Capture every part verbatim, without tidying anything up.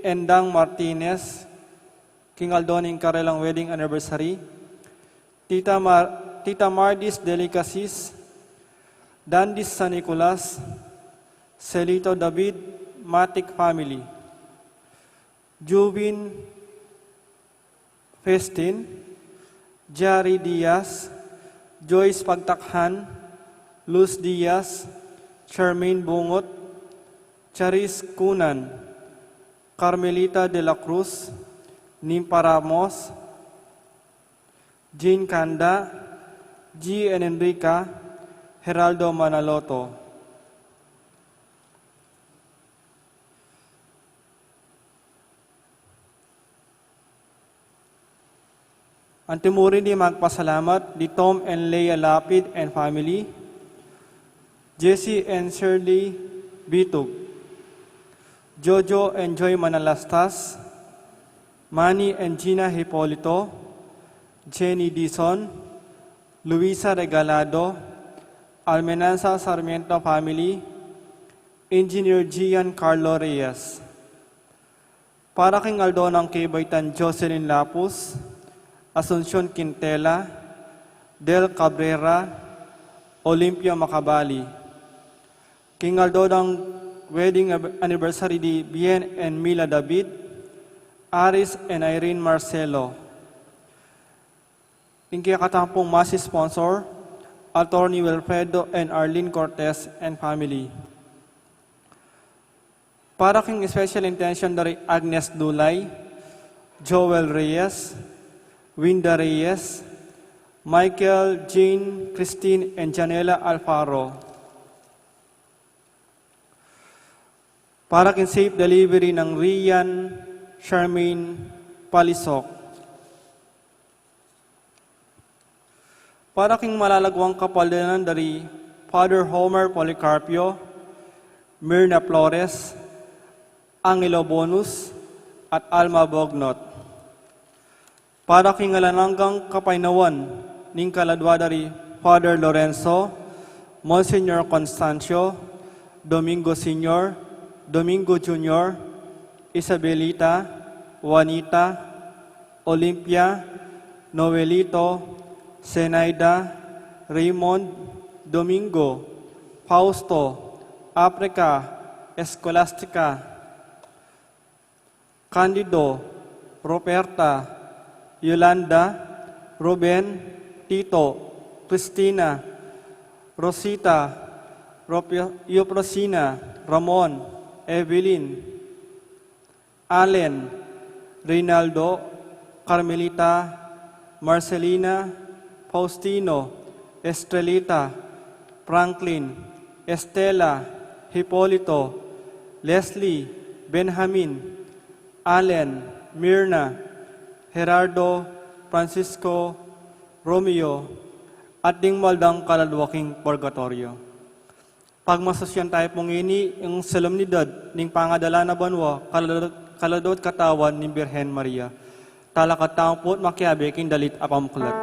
Endang Martinez, king aldo ning karelang wedding anniversary. Tita Mar-, Tita Mardis Delicasis, Dandis San Nicolas, Celito David, Matic family. Jubin Festin, Jari Diaz, Joyce Pagtakhan, Luz Diaz, Charmaine Bungot, Charis Cunan, Carmelita de la Cruz, Nimpa Ramos, Jean Canda, G N Enrica, Geraldo Manaloto. Antimurin di magpasalamat di Tom and Leia Lapid and family, Jesse and Shirley Bitug, Jojo and Joy Manalastas, Manny and Gina Hipolito, Jenny Dizon, Luisa Regalado, Almenanza Sarmiento family, Engineer Gian Carlo Reyes. Para king aldo nang kibaitan Jocelyn Lapus, Asuncion Quintela, Del Cabrera, Olympia Macabali. King aldo nang wedding ab-, anniversary di Bien and Mila David, Aris and Irene Marcelo. Ing kekatampung mass sponsor, Attorney Wilfredo and Arlene Cortez and family. Para king special intention dari Agnes Dulay, Joel Reyes, Winda Reyes, Michael, Jean, Christine, and Janela Alfaro. Para king safe delivery nang Rian Charmaine Palisok. Para king malalagwang kapaldanan dari Father Homer Policarpio, Mirna Flores, Angelo Bonus, at Alma Bognot. Para king alang anggang kapaynawan ning kaladwa dari Father Lorenzo, Monsignor Constancio, Domingo Senior, Domingo Junior, Isabelita, Juanita, Olympia, Noelito, Zenaida, Raymond, Domingo, Fausto, Africa, Escolastica, Candido, Roberta, Yolanda, Ruben, Tito, Christina, Rosita, Ropio-, Euprosina, Ramon, Evelyn, Allen, Reynaldo, Carmelita, Marcelina, Faustino, Estrelita, Franklin, Estela, Hipolito, Leslie, Benjamin, Allen, Mirna, Gerardo, Francisco, Romeo, at ding maldang kaladwa king purgatoryo. Pagmasusyan tayu pu ngeni ing solemnidad ning pangadala na banua, kaladwa, kaladwa at katawan ning Birhen Maria. Talakad tamu pu at makiabe king dalit a pamuklat.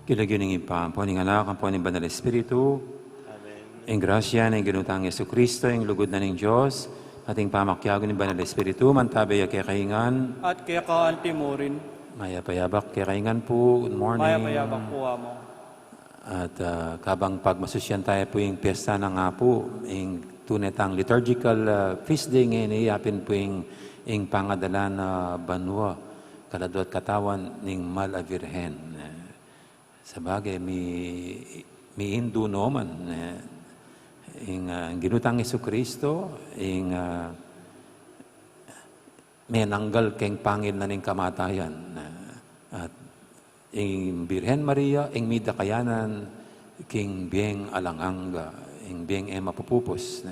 King lagyu ning Ibpa, ampo ning Anak, ampo ning Banal Espiritu. Amen. Ing grasya ning Ginu tang Jesucristo, ing lugud na ning Dios, at ing pamakiabe ning Banal Espiritu, mantabe ya kekayu ngan. At keka anti mu rin. Mayap a yabak kekayu ngan pu. Good morning. Mayap a yabak pu, Among. At, ah, kabang pagmasusyan taya pu ing piyesta nang Apu, ing tune tang liturgical, ah, feast day ngeni, yapin pu ing, ing pangadalan na banua, kaladua at katawan ning Mal a Birhen. Eh, sabagay, mi-, miindu no man, eh, ing, ah, ing Ginu tang Jesucristo, ing, ah, menanggal keng pangil na ning kamatayan. At ing Birhen Maria, ing midakayanan king bieng alang angga, ing bieng e mapupupus.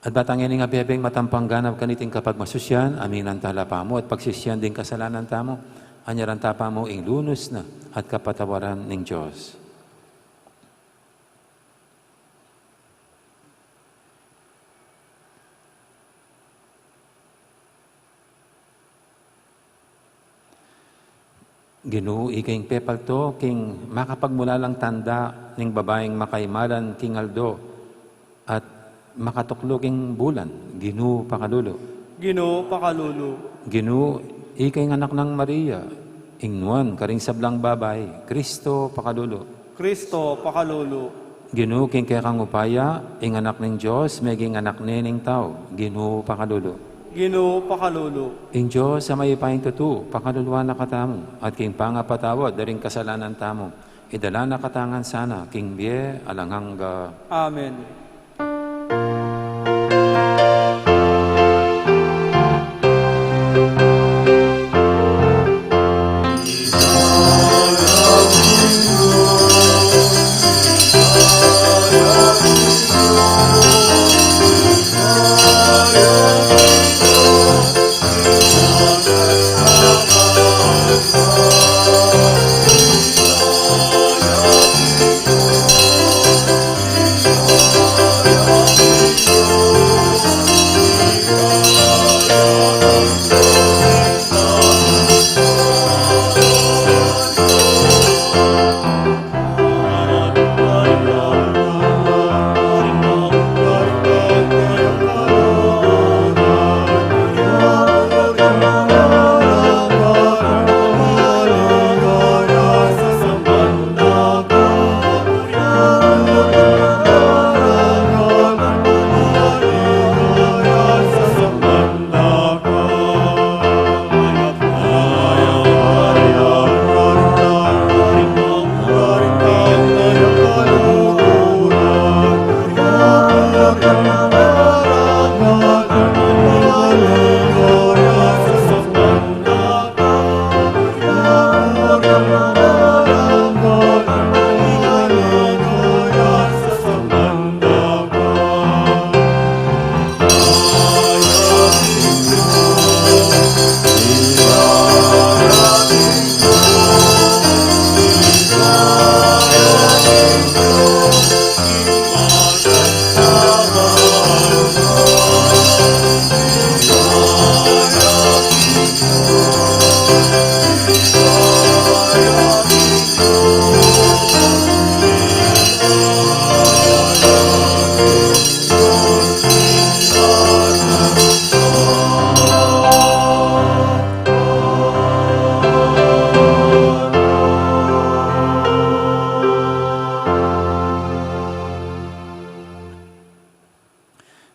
At bata ngeni ing abebeng matampang ganap kaniting kapagmasusyan, aminan tala pamu at pagsisian ding kasalanan tamu, anyaran ta pamu ing lunus na at kapatawaran ning Dios. Ginu, ika ing pepalto king makapagmulalang tanda ning babaing makaimalan king aldo at makatuklu king bulan. Ginu, pakalulu. Ginu, pakalulu. Ginu, ika ing Anak nang Maria, ing nuan karing sablang babai. Kristo, pakalulu. Kristo, pakalulu. Ginu, king kekang upaya, ing Anak ning Dios meging anak ne ning tau. Ginu, pakalulu. Ginu, pakalulu. Ing Dios a mayupayang tutu, pakaluluan na katamu, at king pangapatawad da ring kasalanan tamu, idala na katamu ngan sana king bie alang angga. Amen.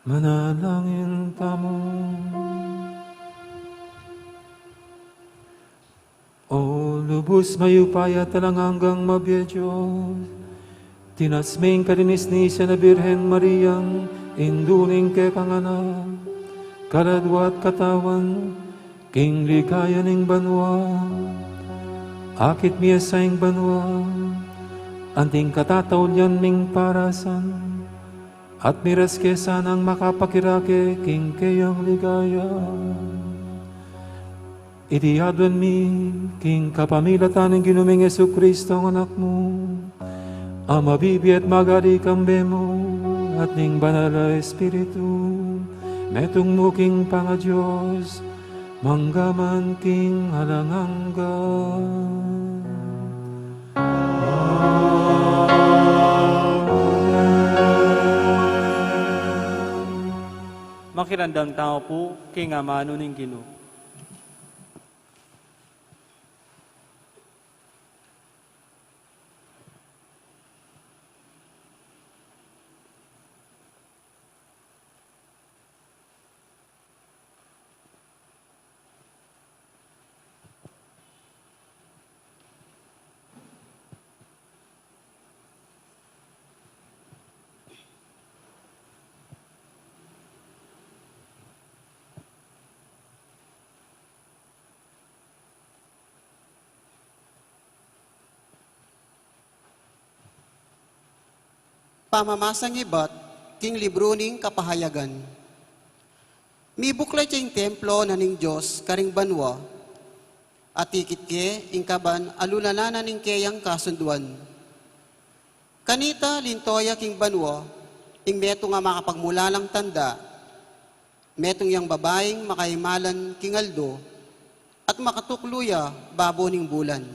Manalangin tamu. O lubus mayupaya at alang anggang mabie Dios, tinas me ing kalinis ning Isang Birhen Mariang indu ning kekang Anak, kaladua at katawan king ligaya ning banua. Akit mi ya sa ing banua anting katataulian ming parasan, at miras ke sanang makapakirake king keyang ligaya. Iti aduan mi king kapamilatan ning Ginu ming Jesucristo, Anak mu, a mabibie at magari kambe mu at ning Banal a Espiritu, metung mu king pangaDios, mangga man king alang angga. Makiramdam tamu pu king amanu ning Ginu. Pamamasang ibat king libru ning Kapahayagan. Mibuklat ya ing templo na ning Dios karing banua, at ikit ke ing kaban a lulanan na ning keyang kasunduan. Kanita linto ya king banua ing metung a makapagmulalang tanda, metung yang babaing makaimalan king aldo, at makatuklu ya babo ning bulan.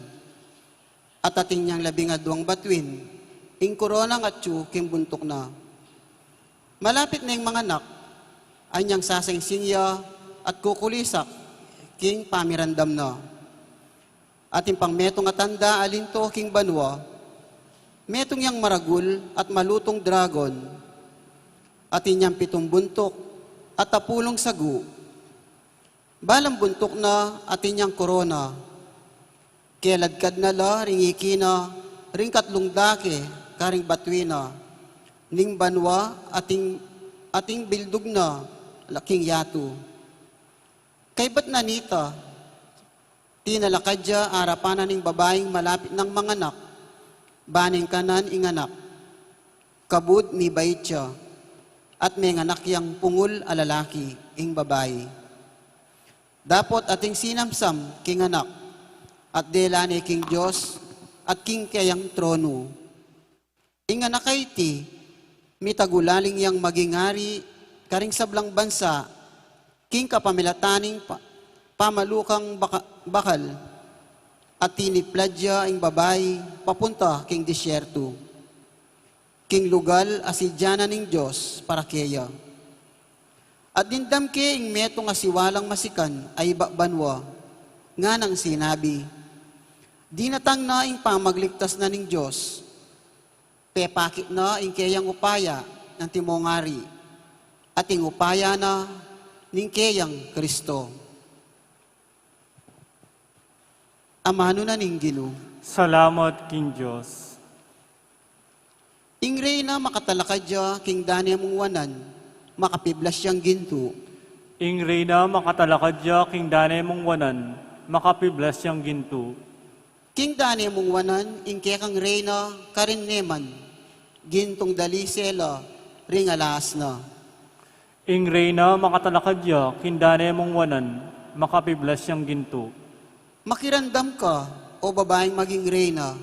At atin yang labing aduang batuin, ing koronang atyu king buntuk na. Malapit na ing manganak, anyang sasingsing ya at kukulisak king pamiramdam na. Atin pang metung a tanda a linto king banua, metung yang maragul at malutung dragon, atin yang pitung buntuk at apulung sagu. Balang buntuk na atin yang korona. Keladkad na la ring iki na ring katlung dake karing batuin na, ning banua atin, atin bildug na la king yatu. Kaybat na nita, tinalakad ya arapan na ning babaing malapit nang manganak, bane ning kanan ing anak. Kabud mibait ya, at menganak yang pungul a lalaki ing babai. Dapot atin sinamsam king anak, at dela ne king Dios at king keyang tronu. Ing anak a iti, mitagulaling yang maging ari karing sablang bansa, king kapamilatan ning pa-, pamalukang baka-, bakal, at tiniplad ya ing babai papunta king disyertu, king lugal a sidyanan ning Dios para keya. At dimdam ke ing metung a siwalang masikan a iba banua, nganang sinabi, "Dinatang na ing pamagligtas na ning Dios, pepakit na ing keyang upaya nang timong ari, at ing upaya na ning keyang Kristo." Amanu na ning Ginu. Salamat king Dios. Ing Reyna makatalakad ya king dane mung wanan, makapiblas yang gintu. Ing Reyna makatalakad ya king dane mung wanan, makapiblas yang gintu. King dane mung wanan, ing kekang Reyna karin ne man, gintung dalise la ring alas na. Ing Reyna makatalakad ya king dane mung wanan, makapiblas yang gintu. Makiramdam ka, o babaing maging Reyna,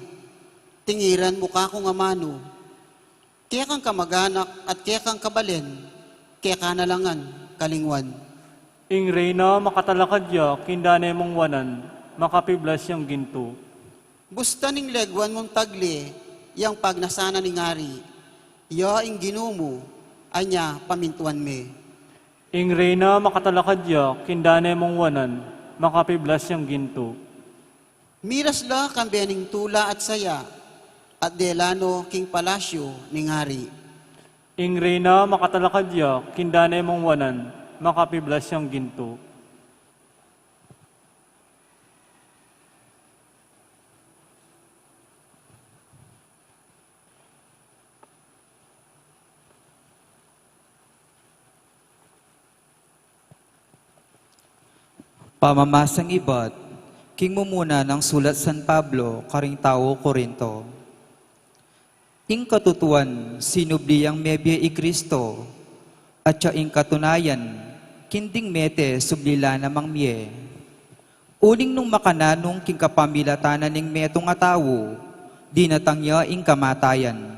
tingiran mu ka kung amanu. Kekang kamaganak at kekang kabalen, keka na la ngan kalingwan. Ing Reyna makatalakad ya king dane mung wanan, makapiblas yang gintu. Busta ning leguan mung tagle, yang pagnasan na ning ari, ya ing Ginu mu, anya pamintuan me. Ing Reyna makatalakad ya king dane mung wanan, makapiblas yang gintu. Miras la kambe ning tula at saya, at dela no king palasyu ning ari. Ing Reyna makatalakad ya king dane mung wanan, makapiblas yang gintu. Pamamasang ibat king mumuna nang sulat San Pablo karing tau Corinto. Ing katutuan, sinubli yang mebie i Kristo, at ya ing katunayan, king ding mete subli la namang mie. Uling nung makananung king kapamilatan na ning metung a tau, dinatang ya ing kamatayan.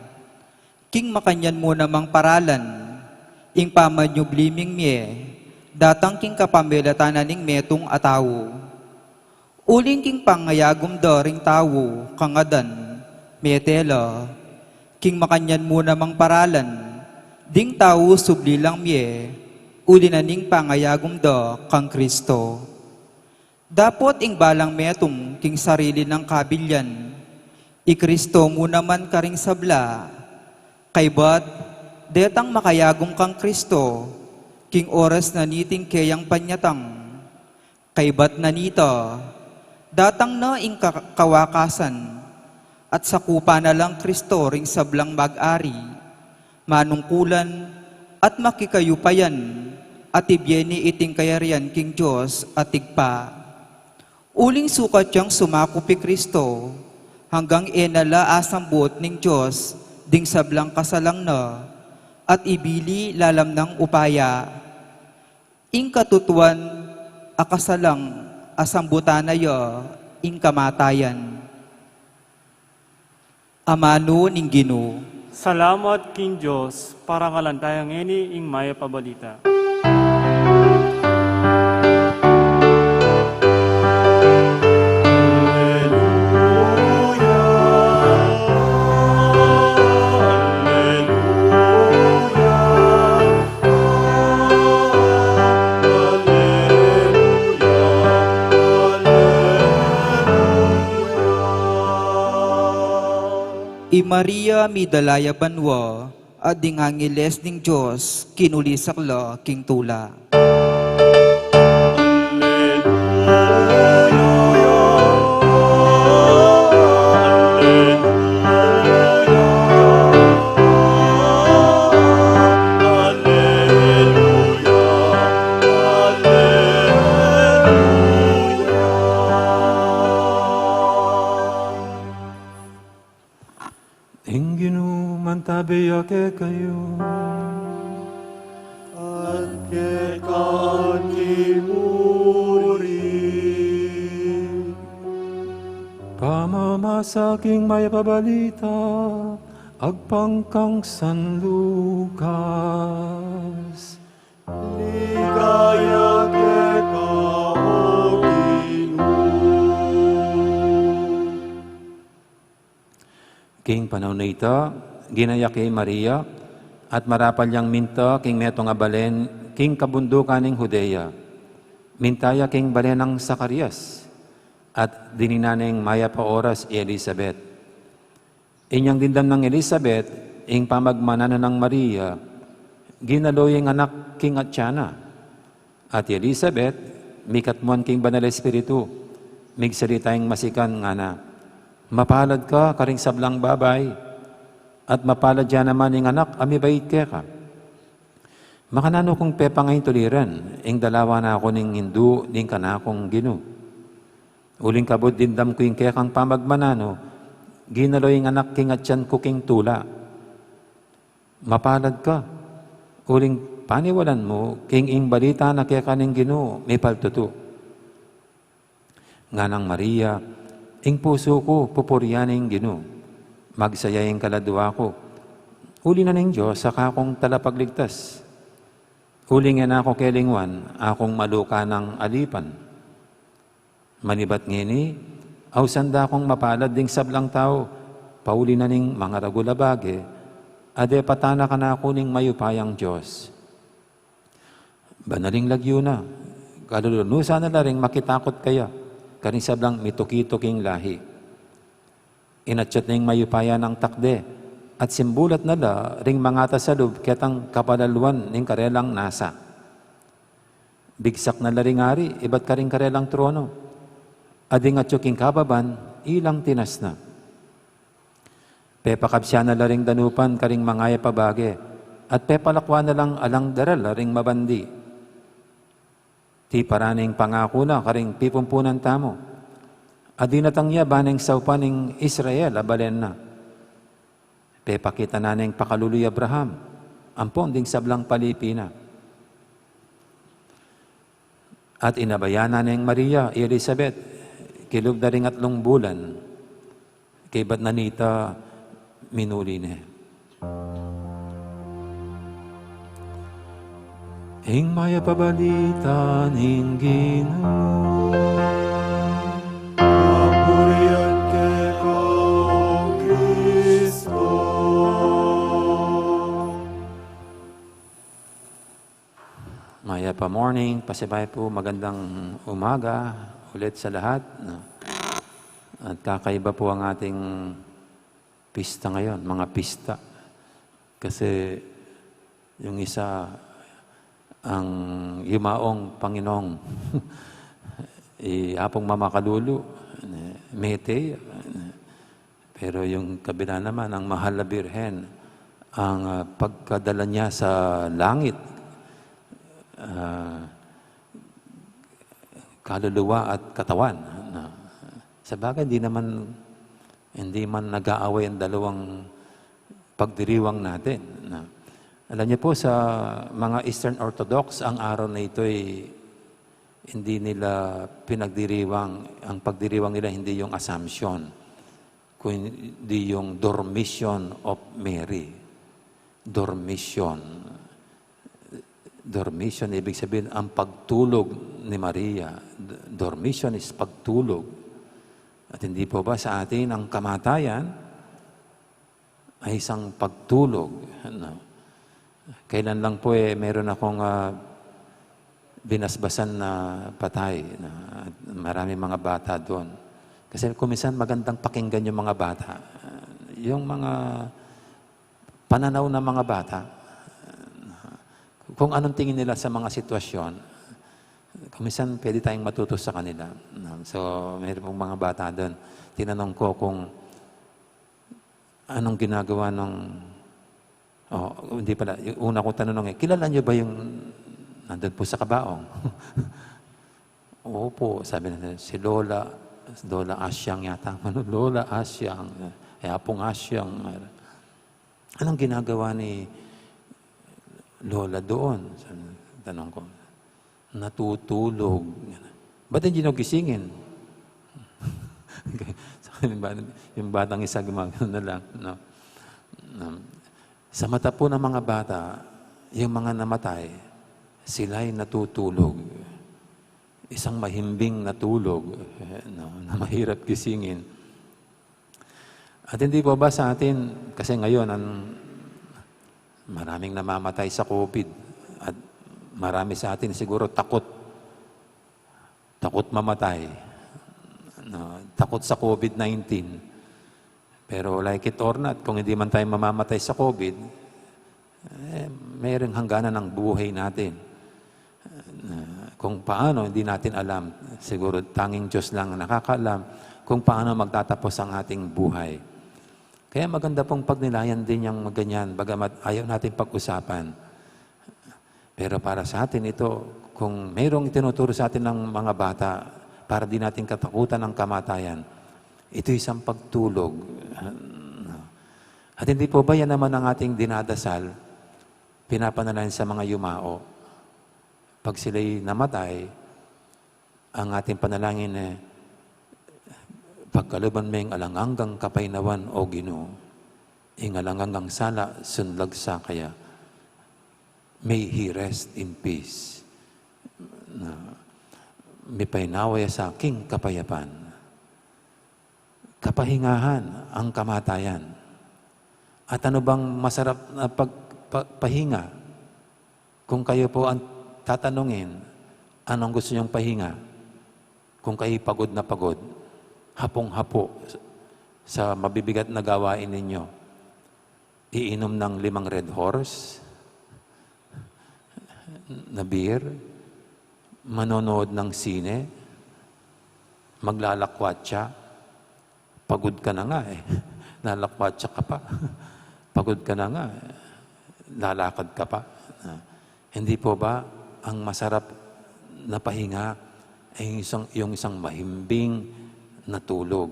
King makanyan mu namang paralan, ing pamanyubli ming mie, datang king kapamilatan na ning metung a tau. Uling king pangayagum da ring tau kang Adan, Mete la, king makanyan mu namang paralan, ding tau subli lang mie, uli na ning pangayagum da kang Kristo. Dapot ing balang metung king sarili nang kabilian, i Kristo mu naman karing sabla, kaybat detang makayagum kang Kristo, king oras na niting keyang panyatang. Kaybat na nita, datang na ing ka-, kawakasan, at sakupan na lang Kristo ring sablang mag-ari, manungkulan, at makikayupayan, at ibie ne iting kayarian king Dios at Ibpa. Uling sukat yang sumakup i Kristo, hanggang e na la asambut ning Dios ding sablang kasalang na, at ibili lalam nang upaya. Ing katutuan a kasalang asambutan na ya ing kamatayan. Amanu ning Ginu. Salamat king Dios, parangalan taya ngeni ing mayap a balita. I Maria midala ya banua, at ding angeles ning Dios kinulisak la king tula. Ing Ginu mantabe ya kekayu. At keka mu rin. Pamamasa king mayap a balita agpang kang San Lucas. Ligaya keka, O Ginu. King panaun a ita, ginayak ya i Maria, at marapal yang minta king metung a balen king kabundukan ning Judea. Minta ya king balen nang Zacarias, at dininan neng mayap a oras i Elisabet. Inyang dimdam nang Elisabet ing pamagmananu nang Maria, ginalo ya ing anak king atian na. At i Elisabet, mikatmuan king Banal a Espiritu, migsalita ing masikan, ngana, "Mapalad ka karing sablang babai, at mapalad ya naman ing anak a mibait keka. Makananu kung pepangaintuliran ing dalawa na ku ning indu ning kanakung Ginu? Uling kabud dimdam ku ing kekang pamagmananu, ginalo ing anak king atian ku king tula. Mapalad ka, uling paniwalan mu king ing balita na keka ning Ginu mipaltutu." Nganang Maria, "Ing pusu ku pupurian ing Ginu. Magsaya ing kaladua ku. Uli na ning Dios a kakung talapagligtas. Uling e na ku kelingwan a kung maluka nang alipan. Manibat ngeni, ausan da kung mapalad ding sablang tau, pauli na ning mangaragul a bage, a depatan na kanaku ning mayupayang Dios." Banaling lagyu na, kalulunusan na la ring makitakut kaya, karing sablang mituki-tuking lahi. Inatyat na ing mayupaya nang takde, at simbulat na la ring mangatas a lub ketang kapalaluan ning karelang nasa. Bigsak na la ring ari ibat karing karelang trono, at ding atyu king kababan, ilang tinas na. Pepakabsian na la ring danupan karing mangayap a bage, at pepalakwan na lang alang daral a ring mabandi. Tiparan ing pangaku na karing pipumpunan tamu, a dinatang ya ba neng saupan ing Israel a balen na. Pepakita na neng pakalulu i Abraham, ampon ding sablang palipi na. At inabayan na neng Maria i Elisabet, kilub da ring atlung bulan, kaybat na nita minuli ne. Ing mayap a balita ning Ginu. Kapurian keka, O Pa-morning, pasibay po, magandang umaga ulit sa lahat, no? At kakaiba po ang ating pista ngayon, mga pista. Kasi yung isa, ang yumaong Panginoong i Apong Mamakalulu, Mete, pero yung kabila naman, ang Mahal na Birhen, ang, ah, pagkadala niya sa langit, ah, kaluluwa at katawan, no? Sa bagay, hindi naman, hindi man nag-aaway ang dalawang pagdiriwang natin, no? Alam niyo po, sa mga Eastern Orthodox, ang araw na ito ay hindi nila pinagdiriwang, ang pagdiriwang nila hindi yung Assumption, kundi yung Dormition of Mary. Dormition. Dormition, ibig sabihin, ang pagtulog ni Maria. D-, dormition is pagtulog. At hindi po ba sa atin ang kamatayan ay isang pagtulog, no? Kailan lang po, eh, meron akong, ah, binasbasan na patay, no? At maraming mga bata doon. Kasi kuminsan magandang pakinggan yung mga bata. Yung mga pananaw ng mga bata, kung anong tingin nila sa mga sitwasyon, kuminsan pwede tayong matuto sa kanila, no? So, meron pong mga bata doon. Tinanong ko kung anong ginagawa ng, oh, hindi pala, yung una kong tanong eh, "Kilala niyo ba yung nandun po sa kabaong?" "Opo," sabi nila, "si Lola, Lola Asyang yata." Ano, Lola Asyang, eh, Apong Asyang. "Anong ginagawa ni Lola doon?" Sabi, tanong ko. "Natutulog." "Ba't hindi niyo gisingin?" Sa akin, yung bat-, yung batang isa, gumagano na lang, no? No. Sa mata po ng mga bata, yung mga namatay, sila'y natutulog. Isang mahimbing na tulog, eh, no, na mahirap gisingin. At hindi po ba sa atin, kasi ngayon, ang maraming namamatay sa COVID, at marami sa atin siguro takot, takot mamatay, no, takot sa COVID nineteen. Pero like it or not, kung hindi man tayo mamamatay sa COVID, eh, mayroong hangganan ng buhay natin. Na kung paano, hindi natin alam. Siguro tanging Diyos lang ang nakakaalam kung paano magtatapos ang ating buhay. Kaya maganda pong pagnilayan din yung ganyan, bagamat ayaw natin pag-usapan. Pero para sa atin ito, kung mayroong itinuturo sa atin ng mga bata, para di natin katakutan ang kamatayan, ito isang pagtulog. At hindi po ba yan naman ang ating dinadasal, pinapanalangin sa mga yumao? Pag sila'y namatay, ang ating panalangin, eh, "Pagkaluban me ing alang anggang kapaynawan, O Ginu, ing alang anggang sala sunlag sa kaya. May he rest in peace." Na, "Mipaynawa ya sa king kapayapan." Kapahingahan ang kamatayan. At ano bang masarap na pag-, pa-, pahinga? Kung kayo po ang tatanungin, anong gusto niyong pahinga? Kung kayo pagod na pagod, hapong-hapo sa mabibigat na gawain ninyo, iinom ng limang Red Horse na beer, manonood ng sine, maglalakwatsa, pagod ka na nga eh. Lalakwatsa ka pa. Pagod ka na nga eh. Lalakad ka pa. Ah, hindi po ba ang masarap na pahinga ay yung isang, yung isang mahimbing na tulog?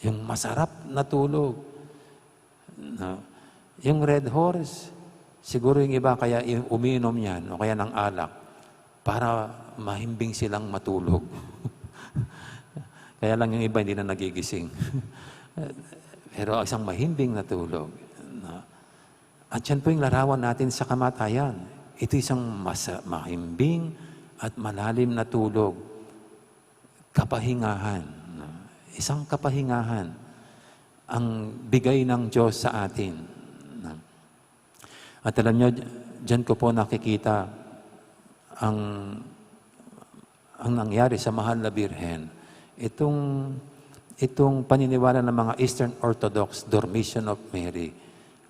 Yung masarap na tulog. No? Yung Red Horse, siguro yung iba kaya i-, umiinom yan o kaya ng alak para mahimbing silang matulog. Kaya lang yung iba hindi na nagigising. Pero isang mahimbing na tulog. No? At yan po yung larawan natin sa kamatayan. Ito isang masa-, mahimbing at malalim na tulog. Kapahingahan, no? Isang kapahingahan ang bigay ng Diyos sa atin, no? At alam nyo, diyan ko po nakikita ang, ang nangyari sa Mahal na Birhen, itong, itong paniniwala ng mga Eastern Orthodox, Dormition of Mary,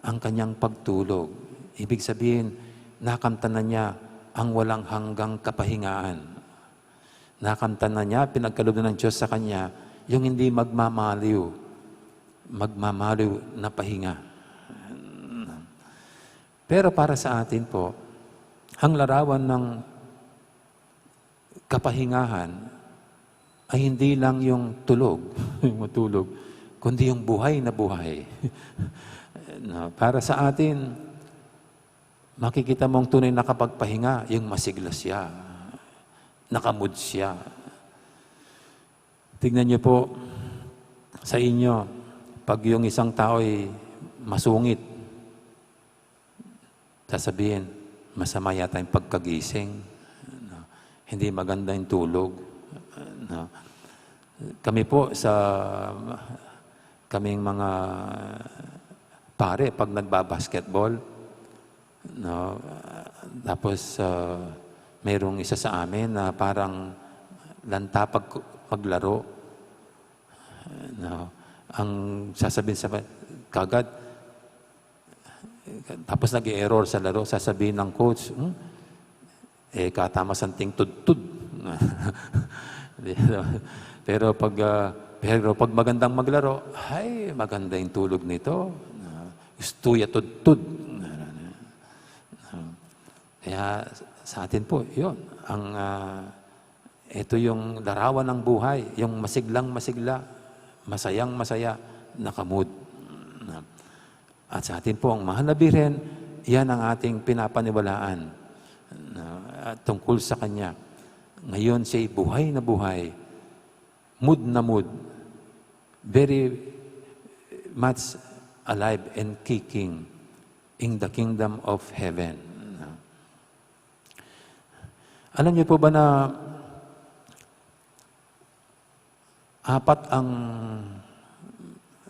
ang kanyang pagtulog. Ibig sabihin, nakamtan na niya ang walang hanggang kapahingahan. Nakamtan na niya, pinagkaloob na ng Diyos sa kanya, yung hindi magmamaliw, magmamaliw na pahinga. Pero para sa atin po, ang larawan ng kapahingahan ay hindi lang yung tulog, yung matulog, kundi yung buhay na buhay. No, para sa atin, makikita mong tunay na kapagpahinga, yung masigla siya, nakamud siya. Tignan niyo po, sa inyo, pag yung isang tao ay masungit, sasabihin, "Masama yata yung pagkagising. No? Hindi maganda yung tulog." No? Kami po, sa kaming mga pare, pag nagbabasketball, no? Tapos, ah, merong isa sa amin na parang lanta pag maglaro. No? Ang sasabihin sa kagad, tapos nag-error sa laro, sasabihin ng coach, "Hmm? Eh, katama santing tudtud." Pero pag, ah, pero pag magandang maglaro, "Ay, maganda yung tulog nito. Ah, gusto ya tudtud." Kaya sa atin po, yun. Ang, ah, ito yung larawan ng buhay, yung masiglang masigla, masayang masaya, nakamud. At sa atin po, ang Mahal na Birhen, yan ang ating pinapaniwalaan. At tungkol sa kanya, ngayon siya'y buhay na buhay, mud na mud, very much alive and kicking in the kingdom of heaven. Alam niyo po ba na apat ang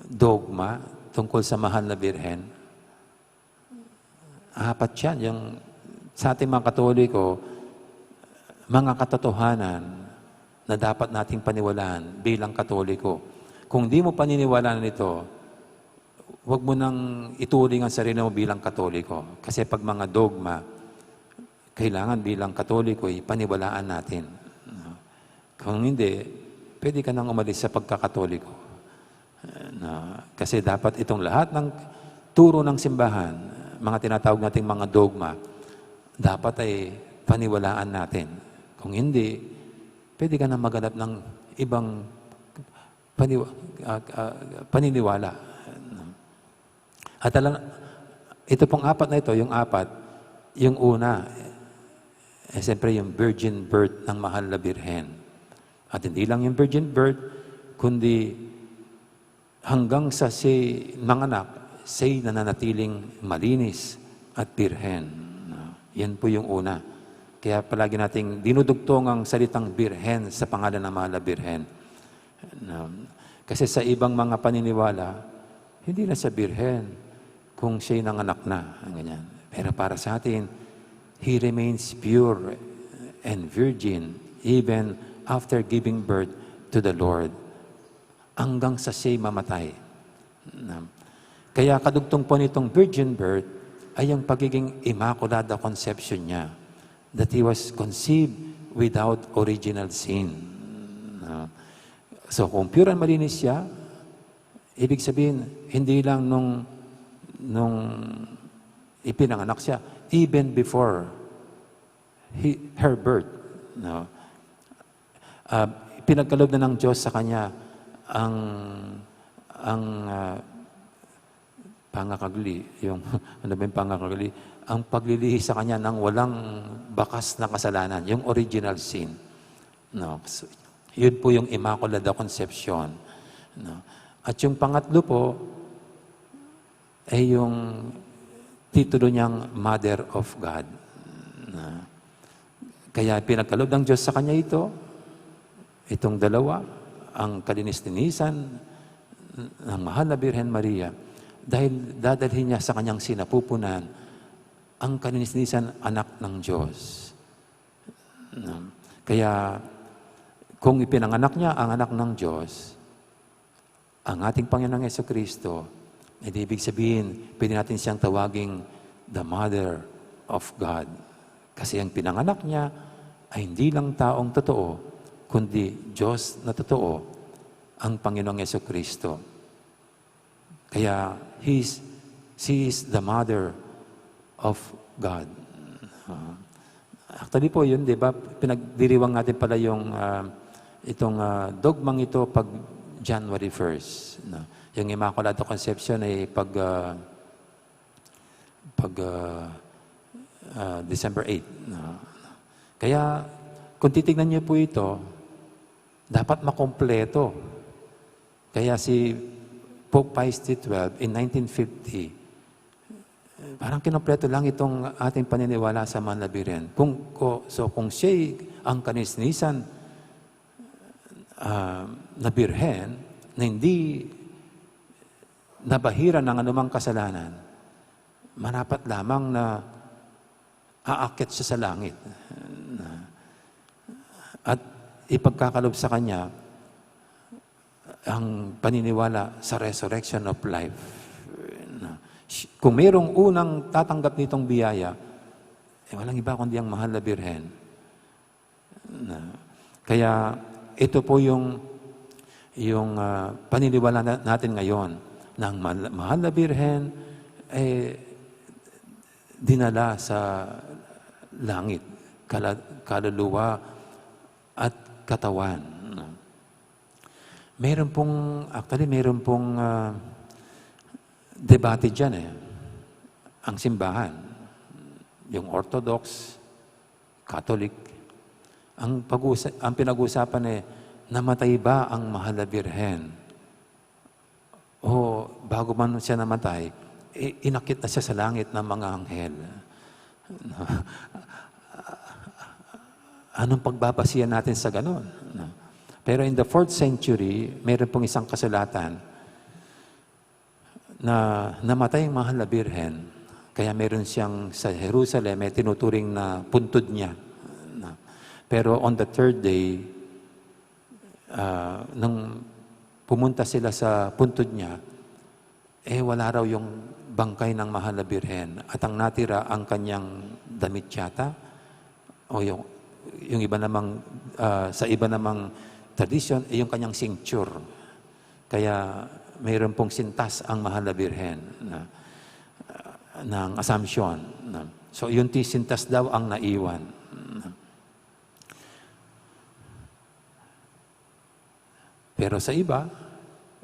dogma tungkol sa Mahal na Birhen? Apat yan. Yung sa ating mga Katoliko, mga katotohanan na dapat nating paniwalaan bilang Katoliko. Kung di mo paniniwalaan ito, wag mo nang ituring ang sarili mo bilang Katoliko. Kasi pag mga dogma, kailangan bilang Katoliko, ipaniwalaan natin. Kung hindi, pwede ka nang umalis sa pagkakatoliko. Na, kasi dapat itong lahat ng turo ng simbahan, mga tinatawag nating mga dogma, dapat ay paniwalaan natin. Kung hindi, pwede ka na maghanap ng ibang paniwa-, ah, ah, paniniwala. At alam, ito pong apat na ito, yung apat, yung una, eh, siyempre yung virgin birth ng Mahal na Birhen. At hindi lang yung virgin birth, kundi hanggang sa si nanganak, siya'y nananatiling malinis at birhen. Yan po yung una. Kaya palagi nating dinudugtong ang salitang birhen sa pangalan ng Mahal na Birhen. Na, kasi sa ibang mga paniniwala, hindi na siya birhen kung siya'y nanganak na, ang ganyan. Pero para sa atin, he remains pure and virgin even after giving birth to the Lord. Hanggang sa siya'y mamatay. Na, kaya kadugtong po nitong virgin birth ay yung pagiging Immaculada Conception niya, that he was conceived without original sin. Na, so, kung pure and malinis siya, ibig sabihin, hindi lang nung, nung ipinanganak siya, even before he, her birth, no? Ah, pinagkaloob na ng Diyos sa kanya ang, ang, ah, pangakagli, yung, ano ba yung pangakagli? Ang paglilihi sa kanya ng walang bakas na kasalanan, yung original sin. No? So, yun po yung Immaculada Conception. No? At yung pangatlo po, ay yung titulo niyang Mother of God. Na, kaya pinagkaloob ng Diyos sa kanya ito, itong dalawa, ang kalinis-linisan ng Mahal na Birhen Maria, dahil dadalhin niya sa kanyang sinapupunan ang kalinis-linisan anak ng Diyos. Kaya, kung ipinanganak niya ang anak ng Diyos, ang ating Panginoong Yesu Kristo, edi ibig sabihin, pwede natin siyang tawaging the Mother of God. Kasi ang pinanganak niya ay hindi lang taong totoo, kundi Diyos na totoo, ang Panginoong Yesu Kristo. Kaya, he's, she is the Mother of God. Ah, actually po, yun, di ba, pinagdiriwang natin pala yung, ah, itong, ah, dogmang ito pag January first, no? Yung Immaculata Conception ay pag, ah, pag, ah, ah, December eight, no? Kaya, kung titignan niyo po ito, dapat makompleto. Kaya si Pope Pius the twelfth in nineteen fifty, parang kinompleto lang itong ating paniniwala sa Mahal na Birhen. Kung, ko-, so kung siya'y ang kanisnisan, ah, na Birhen, na hindi nabahiran ng anumang kasalanan, marapat lamang na aakyat siya sa langit. At ipagkakaloob sa kanya ang paniniwala sa resurrection of life. Kung mayroong unang tatanggap nitong biyaya, eh, walang iba kundi ang Mahal na Birhen. Na, kaya ito po yung, yung, ah, paniniwala na-, natin ngayon, na ang Mahal, Mahal na Birhen, eh, dinala sa langit, kala-, kaluluwa at katawan. Meron pong, actually, meron pong, ah, debate diyan, eh. Ang simbahan, yung Orthodox, Catholic, ang pag-usa-, ang pinag-uusapan, eh, namatay ba ang Mahal na Birhen? O bago man siya namatay, i-, inakyat na siya sa langit ng mga anghel. Anong pagbabasihan natin sa ganon? Pero in the fourth century, meron pong isang kasulatan na namatay ang Mahal na Birhen, kaya meron siyang sa Jerusalem, eh, tinuturing na puntod niya. Na, pero on the third day, ah, nung pumunta sila sa puntod niya, eh, wala raw yung bangkay ng Mahal na Birhen. At ang natira, ang kanyang damit yata, o yung, yung iba namang, ah, sa iba namang tradisyon, eh, yung kanyang cincture. Kaya mayroon pong sintas ang Mahal na Birhen na, ah, ng Assumption. Na. So, yung ti-, sintas daw ang naiwan. Na. Pero sa iba,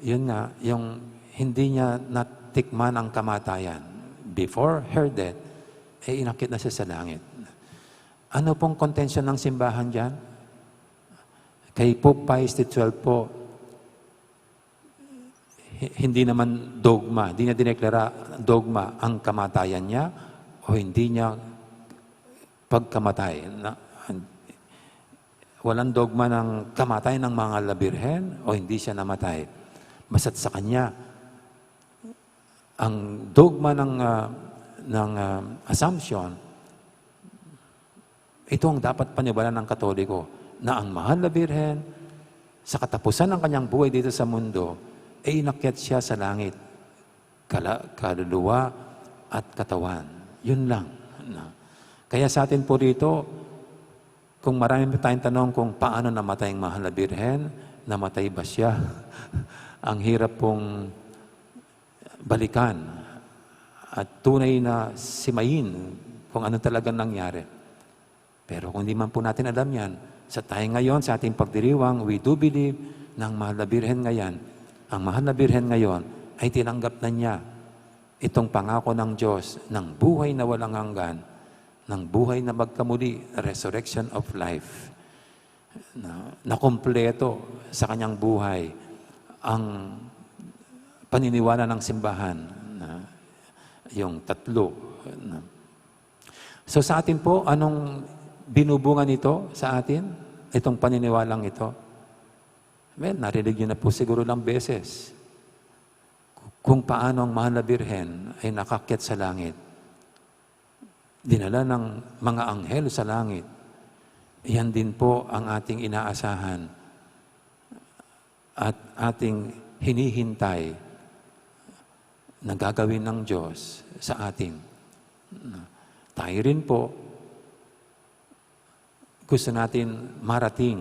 yun nga, yung hindi niya natikman ang kamatayan. Before her death, eh, inakyat na siya sa langit. Ano pong kontensyon ng simbahan diyan? Kay Pope Pius the twelfth po, hi-, hindi naman dogma, hindi niya dineklara dogma ang kamatayan niya o hindi niya pagkamatay. Na, walang dogma ng kamatayan ng Mahal na Birhen o hindi siya namatay. Basta't sa kanya, ang dogma ng, ah, ng, ah, Assumption, ito ang dapat paniwalaan ng Katoliko, na ang Mahal na Birhen, sa katapusan ng kanyang buhay dito sa mundo, ay inakyat siya sa langit, kala-, kaluluwa at katawan. Yun lang. Na. Kaya sa atin po rito, kung marami pa tayong tanong kung paano namatay ang Mahal na Birhen, namatay ba siya? Ang hirap pong balikan at tunay na simayin kung ano talagang nangyari. Pero kung di man po natin alam yan, sa tayo ngayon, sa ating pagdiriwang, we do believe na ang Mahal na Birhen ngayon, ang Mahal na Birhen ngayon ay tinanggap na niya itong pangako ng Diyos ng buhay na walang hanggan, ng buhay na magkamuli, resurrection of life. Na, nakumpleto sa kanyang buhay ang paniniwala ng simbahan na yung tatlo. Na. So sa atin po, anong binubunga nito sa atin? Itong paniniwalang ito? Well, narinig niyo na po siguro ilang beses kung paano ang Mahal na Birhen ay nakakyat sa langit. Dinala ng mga anghel sa langit. Yan din po ang ating inaasahan at ating hinihintay na gagawin ng Diyos sa atin. Tayo rin po, gusto natin marating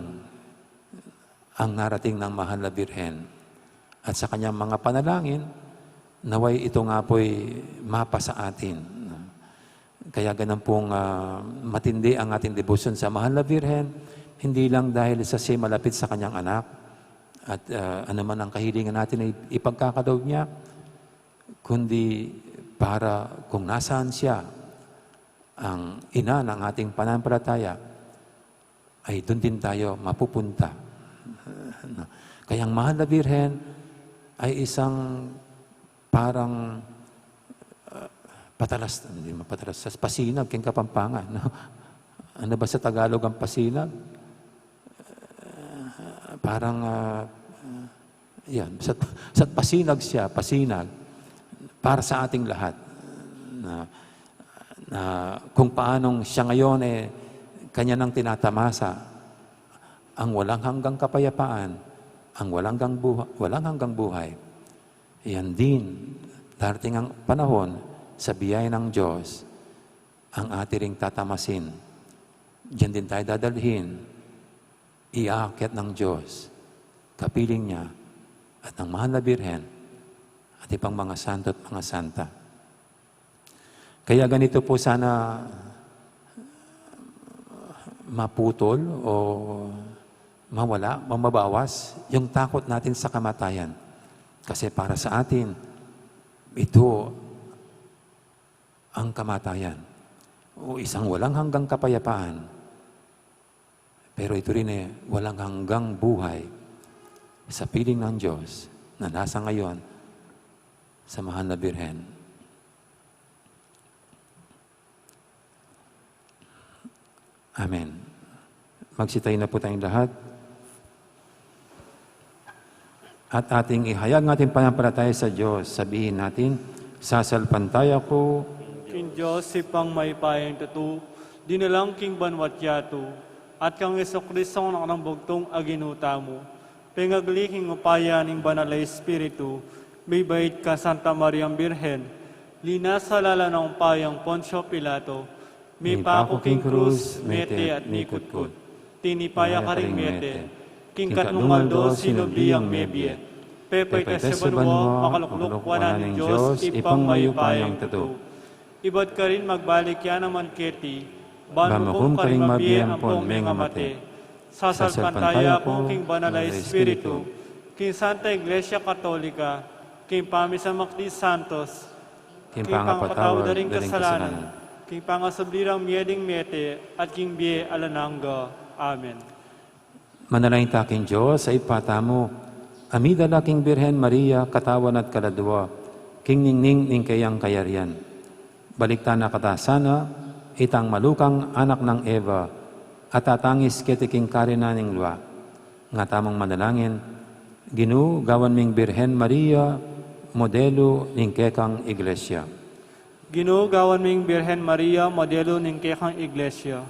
ang narating ng Mahal na Birhen. At sa kanyang mga panalangin, naway ito nga po'y mapasa atin. Kaya ganun pong, ah, matindi ang ating debosyon sa Mahal na Birhen, hindi lang dahil sa siya malapit sa kanyang anak at, ah, ano man ang kahilingan natin ay ipagkakaloob niya, kundi para kung nasaan siya, ang ina ng ating pananampalataya, ay dun din tayo mapupunta. No? Kaya ang Mahal na Birhen ay isang parang, ah, patalas, hindi mapatalas, sa pasinag, king Kapampangan, no? Ano ba sa Tagalog ang pasinag? Ah, parang, ah, yan, sa, sa pasinag siya, pasinag para sa ating lahat. Na, na kung paanong siya ngayon, eh, kanya nang tinatamasa ang walang hanggang kapayapaan, ang walang hanggang buha-, walang hanggang buhay. Yan din, darating ang panahon sa biyaya ng Diyos, ang atin ring tatamasin. Diyan din tayo dadalhin, iakyat ng Diyos, kapiling niya, at ng Mahal na Birhen, at ibang mga santo at mga santa. Kaya ganito po sana maputol o mawala, mabawas yung takot natin sa kamatayan. Kasi para sa atin, ito ang kamatayan o isang walang hanggang kapayapaan. Pero ito rin ay walang hanggang buhay sa piling ng Diyos na nasa ngayon sa Mahal na Birhen. Amen. Magsitayo na po tayong lahat. At ating ihayag ng ating pananampalataya sa Diyos. Sabihin natin, "Sasalpantaya ku king Dios, Ibpang mayupayang tutu, dinalang king banwa't yatu, at kang Jesucristo, Anak nang bugtung a Ginu tamu, pengagli king upaya ning Banal a Espiritu, mibait kang Santa Mariang Birhen, linasa lalam ning upayang Poncio Pilato, mipaku king krus, mete at mikutkut. Tinipa ya karing mete, king katlung aldo sinubli yang mebie, pepaitas ya banua, makalukluk wanan ning Dios, Ibpang mayupayang tutu. Ibat karin magbalik ya naman keti, ban mukum karing mabie ampon mengamate. Sasalpantaya ku king Banal a Espiritu, king Santa Iglesia Katolika, king pamisamak ding santos, king pangapatawad da ring kasalanan, king pangasubli rang mie ding mete, at king bie alang angga. Amen." Manalangin ta king Dios a Ibpa tamu, a midala king Birhen Maria, katawan at kaladua, king ningning ning keyang kayarian. Baliktan na kata sana, itang malukang anak nang Eva, at tatangis keti king karinan ning lua. Nga tamung manalangin, Ginu, gawan ming Birhen Maria, modelu ning kekang Iglesia. Ginu, gawan ming Birhen Maria, modelu ning kekang Iglesia.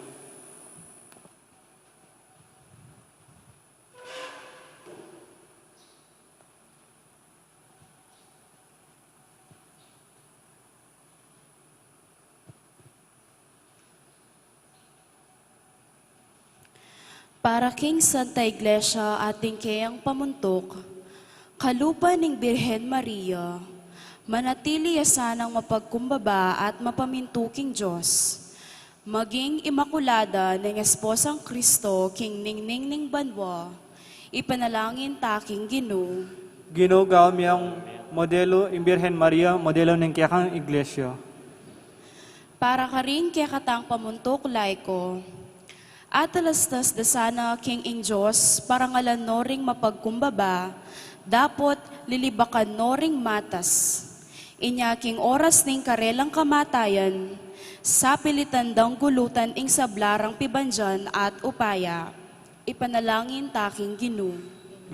Para king Santa Iglesia at ning keyang pamuntuk, kalupa ning Birhen Maria, manatili ya sanang mapagkumbaba at mapamintu king Dios, maging imakulada ning esposang Kristo king ningning ning banua, ipanalangin ta king Ginu. Ginu, gawan ming modelu ing Birhen Maria, modelu ning kekang Iglesia. Para karing kekatang pamuntuk laiko, atalastas da sana king ing Dios, parangalan no ring mapagkumbaba, dapot lilibakan no ring matas. Inya king oras ning karelang kamatayan, sapilitan dang gulutan ing sabla rang pibandian at upaya. Ipanalangin ta king Ginu.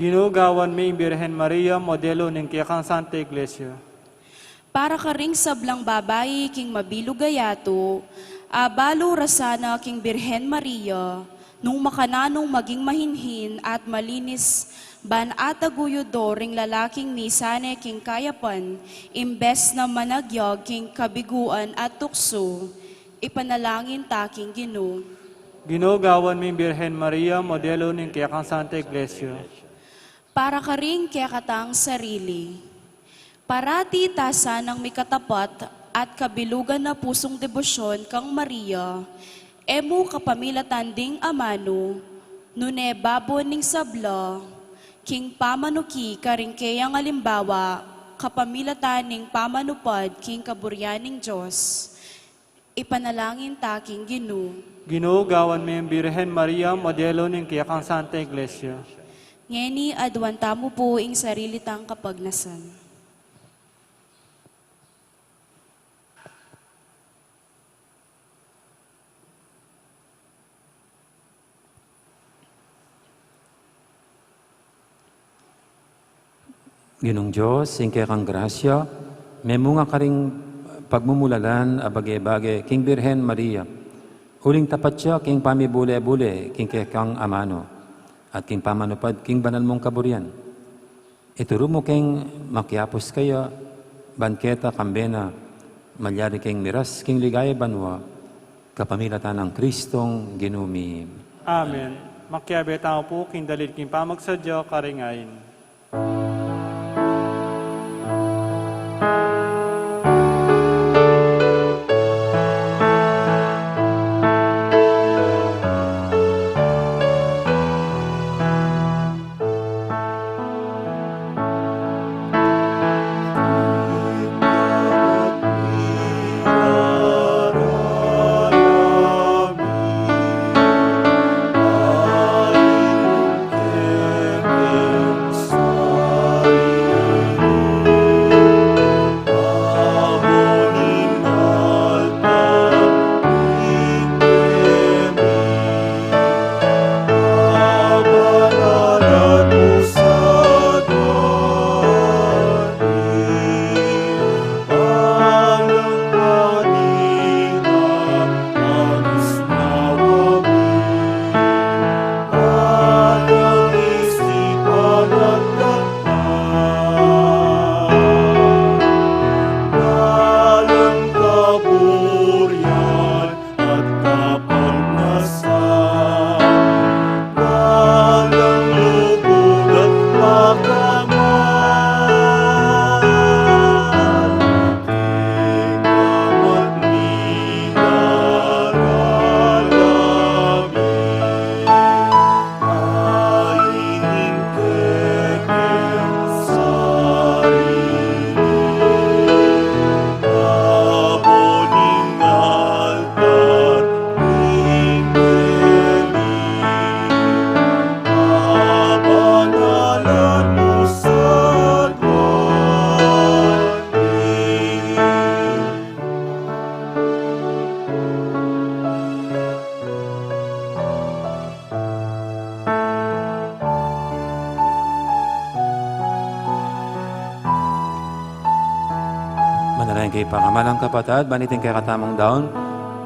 Ginu, gawan ming Birhen Maria, modelu ning kekang Santa Iglesia. Para karing sablang babai king mabilug a yatu, abalu ra sana king Birhen Maria, Nung makananung maging mahinhin at malinis, ban ataguyud do ring lalaking misane king kayapan, imbes na managyag king kabiguan at tuksu, ipanalangin ta king Ginu. Ginu, gawan ming Birhen Maria, modelo ning kekang Santa Iglesia. Para karing kekatang sarili. Parati ta sanang mikatapat at kabilugan na pusung debosyon kang Maria, e mu kapamilatan ding amanu, nune babo ning sabla, king pamanuki karing keyang alimbawa, kapamilatan ning pamanupad king kaburian ning Dios. Ipanalangin ta king Ginu. Ginu, gawan ming Birhen Maria, modelo ning kekang Santa Iglesia. Ngeni, aduan tamu pu ing sarili tang kapagnasan. Ginung Dios, ing kekang grasya, memunga karing pagmumulalan a bage-bage king Birhen Maria, uling tapat ya king pamibule-bule king kekang amanu, at king pamanupad king banal mung kaburian. Ituru mu keng makiapus kaya, ban keta kambe na, malyari keng miras king ligaya banua, kapamilatan nang Kristong Ginu mi. Amen. Makiabe tamu pu king dalil king pamagsadya karing ain. Manalangin kayu pakamalan kung kapatad, ban iting kekatamung daun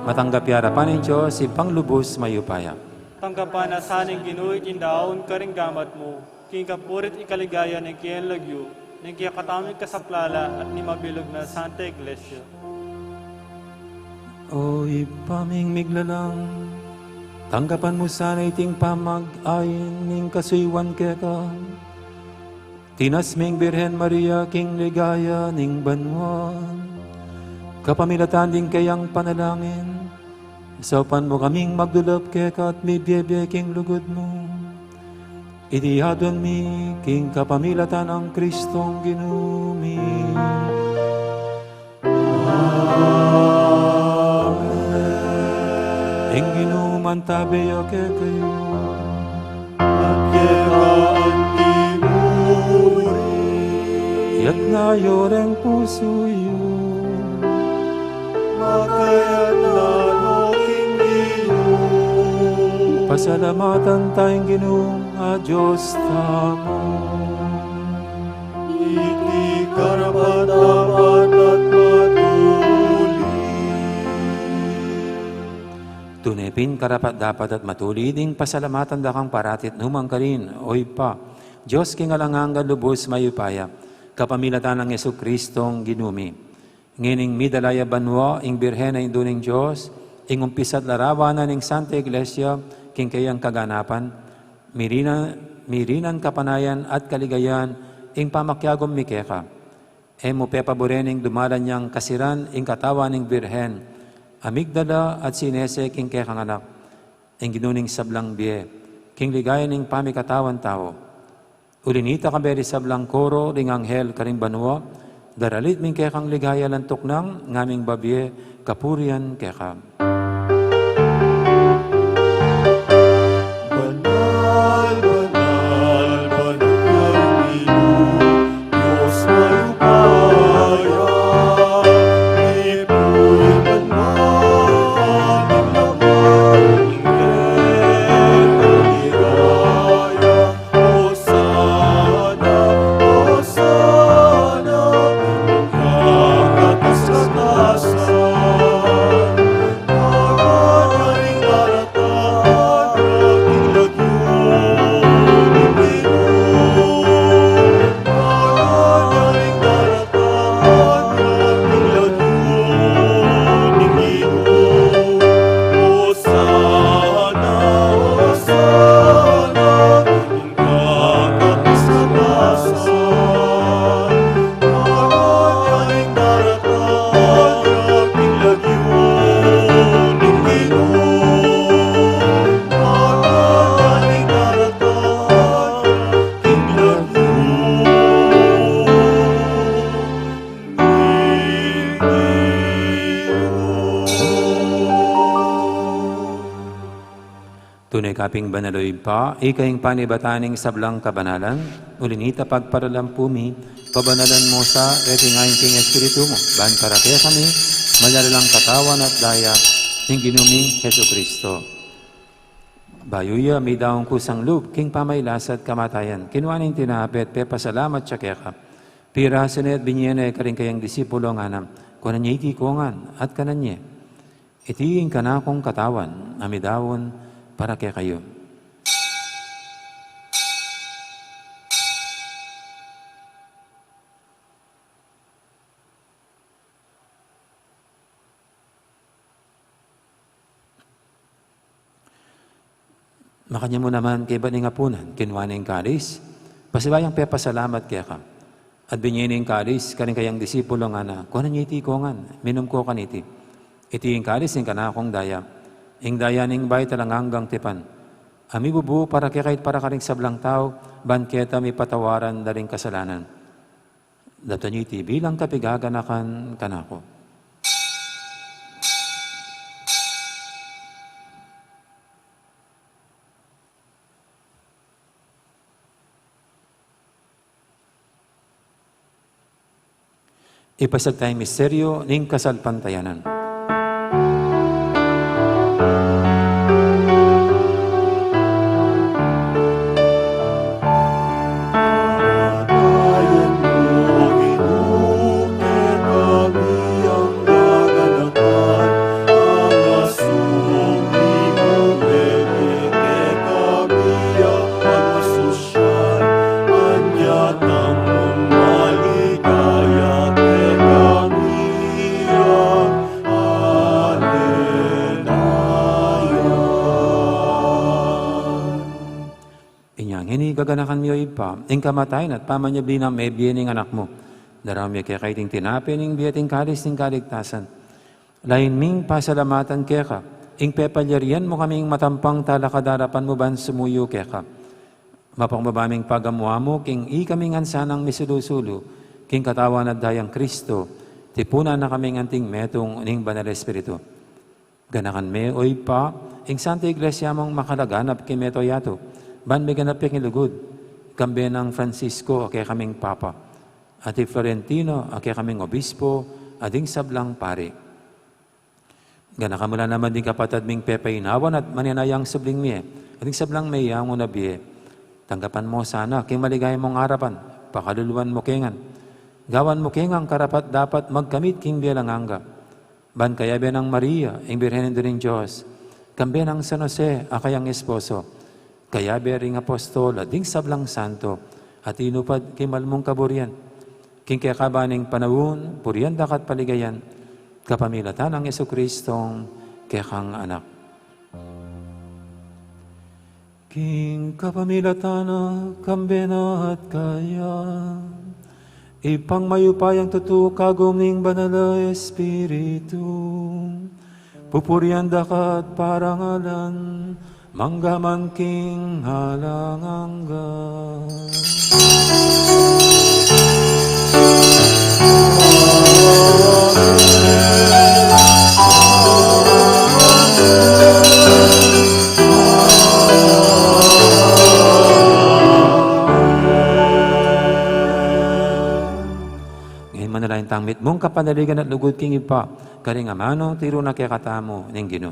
matanggap ya arapan ning Dios, Ibpang lubus mayupaya. Tanggapan na sa ning Ginu iting daun karing gamat mu, king kapurian at ikaligaya ning keyang lagyu, ning kekatamung kasaplalan at ning mabilug nang Santa Iglesia. O Ibpa ming miglalang, tanggapan mu sana iting pamag-ain ning kasuyuan keka, tinas ming Birhen Maria king ligaya ning banua. Kapamilatan ding keyang panalangin, saupan mu kaming magdulap keka at mibie-bie king lugud mu. Iti adwan mi king kapamilatan nang Kristong Ginu mi. Amen. Ing Ginu mantabe ya kekayu. At keka anti mu rin. Iyatas yu reng pusu yu. Makayatna no king Ginu. Pasalamatan taya ing Ginu a Dios tamu. Iti karapat-dapat at matulid. Tune pin karapat-dapat at matulid ing pasalamatan da kang parati at nukarin man, O Ibpa, Dios king alang angga, lubus mayupaya, kapamilatan nang Jesucristong Ginu mi. Ngening midala ya banua ing Birhen a Indu ning Dios, ing umpisa't larawan na ning Santa Iglesia king kayang kaganapan, mirinan, mirinan kapanayan at kaligayan ing pamakiagum mi keka. E mu pepaburen ing dumalan yang kasiran ing katawan ning Birhen a migdala at sinese king kekang Anak, ing Ginu ning sablang bie, king ligaya ning pamikatawan tau. Uli na nita, kambe ding sablang koro ding anghel karing banua, daralit mi ing kekang ligaya, lantuk nang ngaming babie kapurian keka. Banal, banal, banal, Ginu, Dios mayupaya, ipuy man ing laman ning kekang ligaya. Hosana, Hosana, ika king katas-katasan. Mararing daratang king lagyu ning Ginu. Mararing daratang king lagyu ning Ginu. Hosana, Hosana. Tune ka pin banal, O Ibpa, ika ing panibatan ning sablang kabanalan, uli na nita pagparalampu mi, pabanalan mu sa reting ain king Espiritu mu, ban para kekami, maging la lang katawan at daya ning Ginu ming Jesucristo. Bayu ya midaun kusang lub king pamagkasakit at kamatayan, kinua ne ing tinape at pepasalamat ya keka, pirasu ne at binie ne karing kayang disipulo, ngana, kuanan ye iti kongan at kanan ye. Iti ing kanakung katawan a midaun para kekayu. Makanyan mu naman kaybat ning apunan, kinua ne ing kalis, pasibayu yang pepasalamat keka, at binie ne ing kalis karing kayang disipulo, ngana, kuanan ye iti kongan, minum ko kaniti. Iti ing kalis ning kanakung daya, ing daya ning bayu at alang anggang tipan, a mibubu para kekayu at para karing sablang tau, ban keta mipatawaran da ring kasalanan. Daptan ye iti bilang kapigaganakan kanaku. Ipasiag taya ing misteryu ning kasalpantayanan. Inya ngeni gaganakan mi, O Ibpa, ing kamatayan at pamanyubli nang mebie ning Anak mu. Daraun mi keka iting tinape ning bie at ing kalis ning kaligtasan. Lain ming pasalamatan keka ing pepalyarian mu kaming matampang talakad king arapan mu ban sumuyu keka. Mapakumbaba ming pagamu-amu king ikaming ansanang misulu-sulu king katawan at dayang Kristo, tipunan na kaming anting metung ning Banal Espiritu. Ganakan me, O Ibpa, ing Santa Iglesia mung makalaganap king mabilug a yatu, ban miganap ya king lugud, kambe nang Francisco a kekaming Papa, at i Florentino a kekaming Obispo, at ding sablang pari. Ganakan mu la naman ding kapatad ming pepainawan at manenayang subling mie, at ding sablang meyangu na bie. Tanggapan mu sana king maligaya mung arapan, pakaluluan mu ke ngan. Gawan mu ke ngan karapat-dapat magkamit king bie alang angga. Ban kayabe nang Maria, ing Birhen Indu ning Dios, Kambe nang San Jose a kayang esposo, kayabe ring apostol at ding sablang santo, a tinupad king mal mung kaburian, king kekaban ning panaun, purian da ka at paligayan, kapamilatan nang Jesucristong kekang Anak. King kapamilatan na, kambe na at kaya, Ibpang mayupayang tutu, kagum ning Banal a Espiritu, pupurian da ka at parangalan, mangga man king alang angga. Ngeni manalangin tang mitmung kapanaligan at lugud king Ibpa, karing amanung tiru na kekatamu ning Ginu.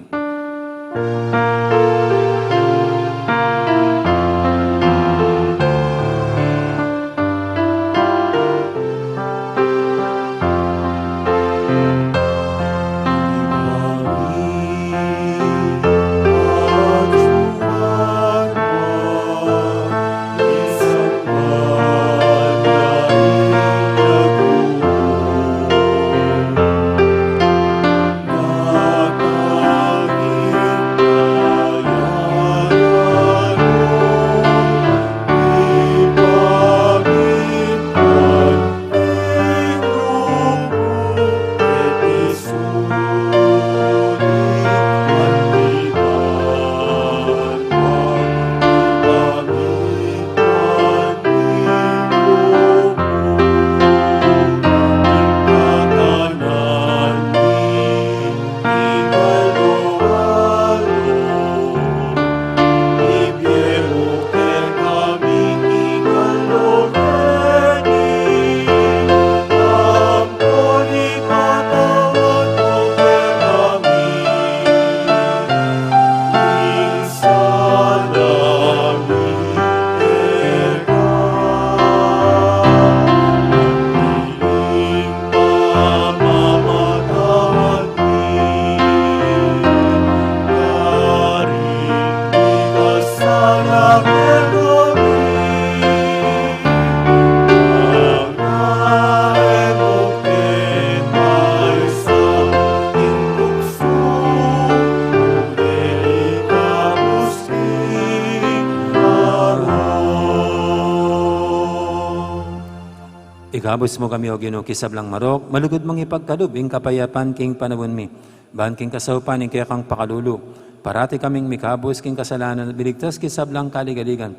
Ikabus mu kami, O Ginu, king sablang marok, malugud mung ipagkalub ing kapayapan king panaun mi, ban king kasaupan ning kekang pakalulu, parati kaming mikabus king kasalanan at miligtas king sablang kaligaligan.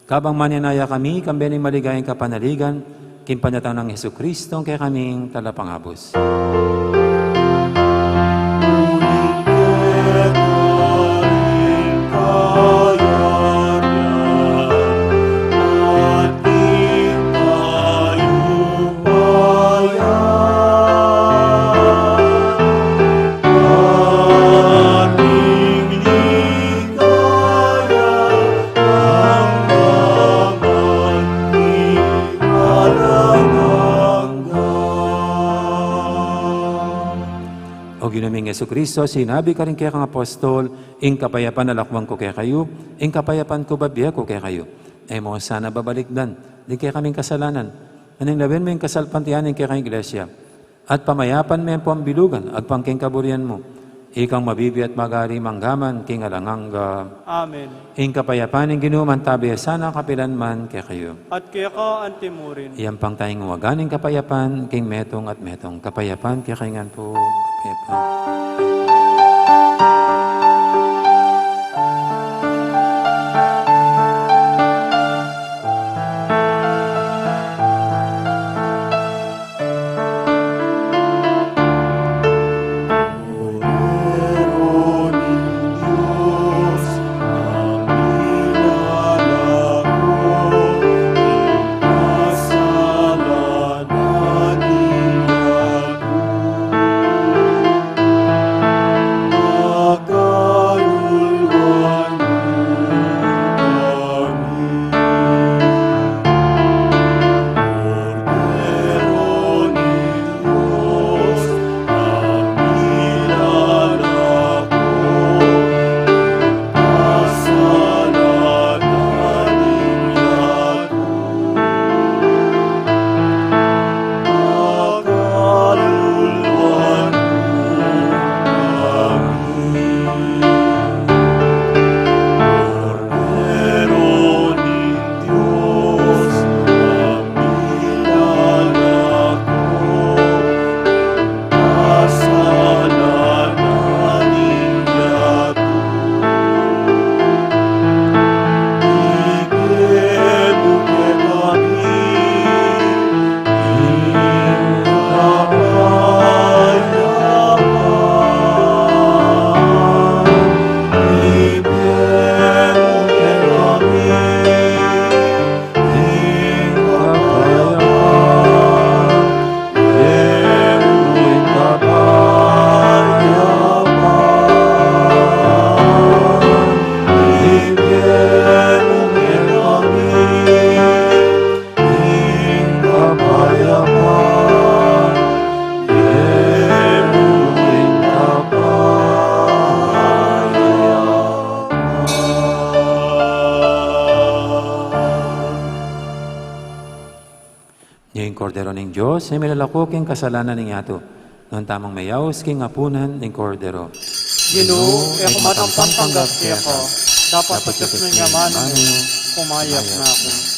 Kabang manenaya kami, kambe ning maligayang kapanaligan, king panyatang nang Jesucristo, kekaming Talapangabus. O Ginu ming Jesucristo, sinabi karing kekang apostol, ing kapayapan lakwan ku kekayu, ing kapayapan ku bibie ku kekayu. E mu sana babalikdan ding kekaming kasalanan, nune lawen mu ing kasalpantayanan ning kekang Iglesia, at pamayapan me pu ing bilugan agpang king kaburian mu. Ikang mabibie at magari mangga man king alang angga. Amen. Ing kapayapan ning Ginu mantabi ya sana kapilan man kekayu. At keka antimurin. Iyampang taya ing waga ning kapayapan king metung at metung. Kapayapan kekayu ngan pu. Kapayapan. Kordero ning Dios, a milalako king kasalanan ning yatu. Nuan tamung meyaus king apunan ning Kordero. Ginu, e ku matampang tanggap keka, dapot patusan mu ing amanu mu, kumayap na ku.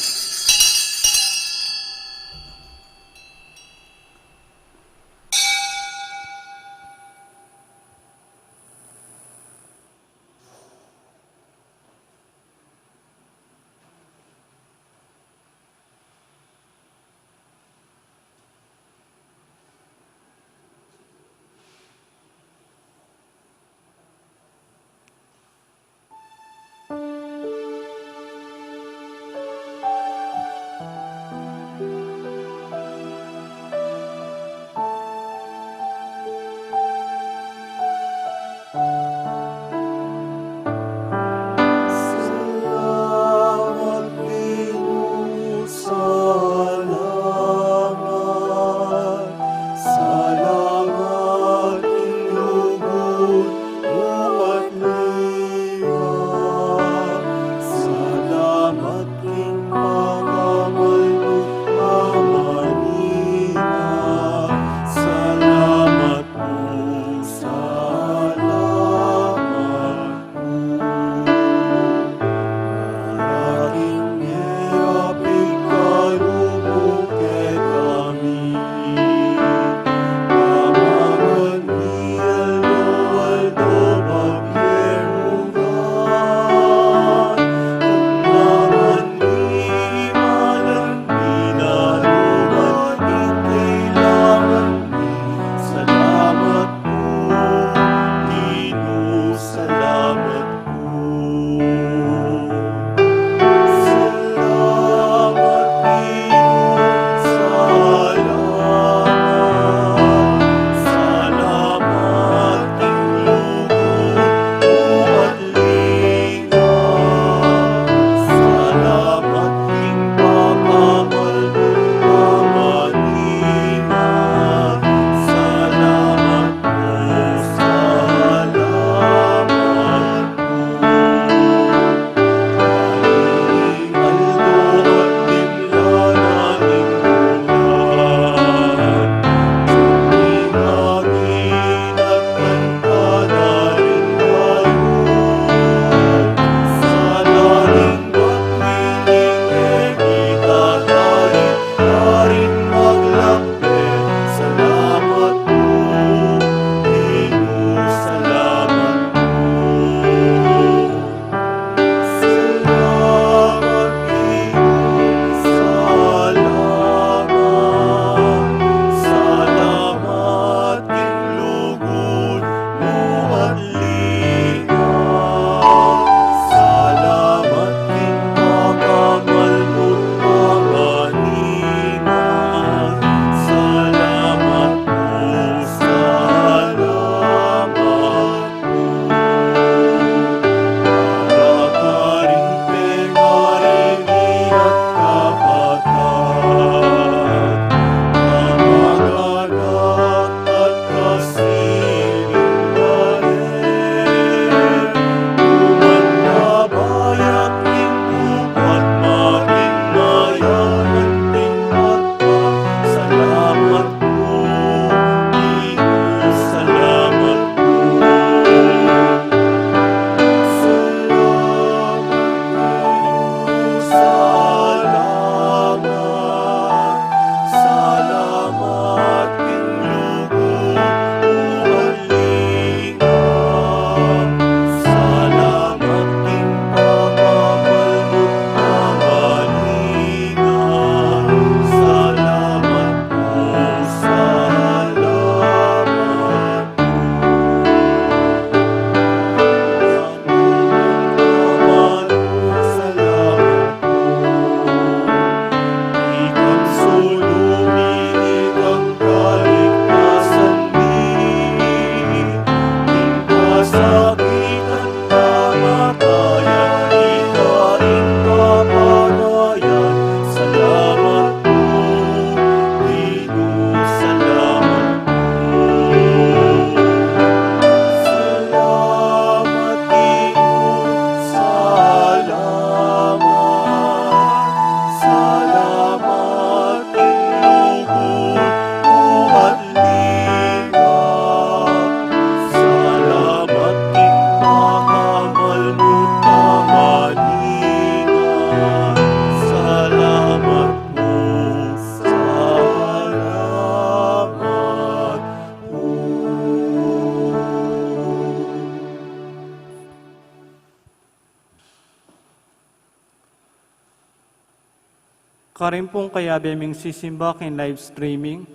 Karin pung kayabe ming sisimba king live streaming,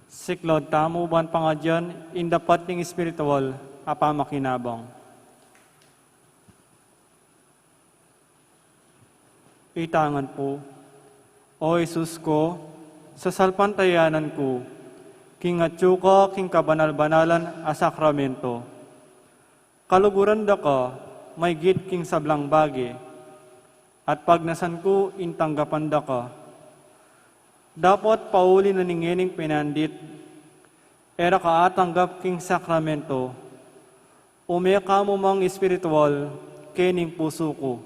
siklaud tamu ban pangadyan ing dapat ning espiritual a pamakinabang. Itangan pu. O Jesus ku, sasalpantayanan ku king atyu ka king kabanal-banalan a sakramento. Kaluguran da ka maygit king sablang bage, at pagnasan ku ing tanggapan da ka. Dapot pauli na ning ngening pinandit, e ra ka atanggap king sakramento, ume ka mu mang espiritual kening pusu ku.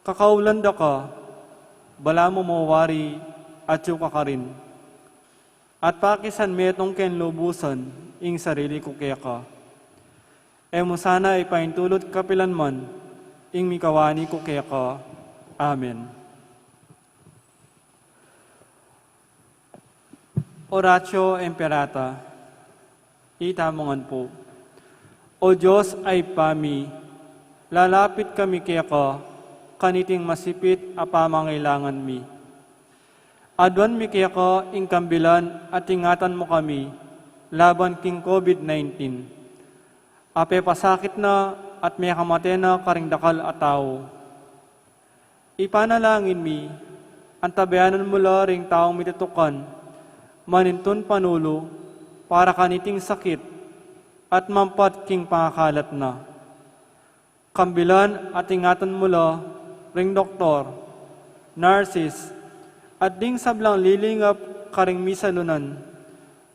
Kakaulan da ka, balamu mo wari atyu ka karin. At pakisan metung king lubusan ing sarili ku keka. E mu sana ipaintulut kapilan man ing mikawani ku keka. Amen. Oratio Imperata. Itamu ngan pu. O Dios a Ibpa mi, lalapit kami keka kaniting masipit a pamangailangan mi. Aduan mi keka ing kambilan at ingatan mu kami laban king COVID nineteen. A pepasakit na at mekamate na karing dakal a tau. Ipanalangin mi, antabayanan mu la ring taung mitutukan, manintun panulu para kaniting sakit, at mampat king pangakalat na. Kambilan at ingatan mu la ring doktor, nurses, at ding sablang lilingap karing misalunan,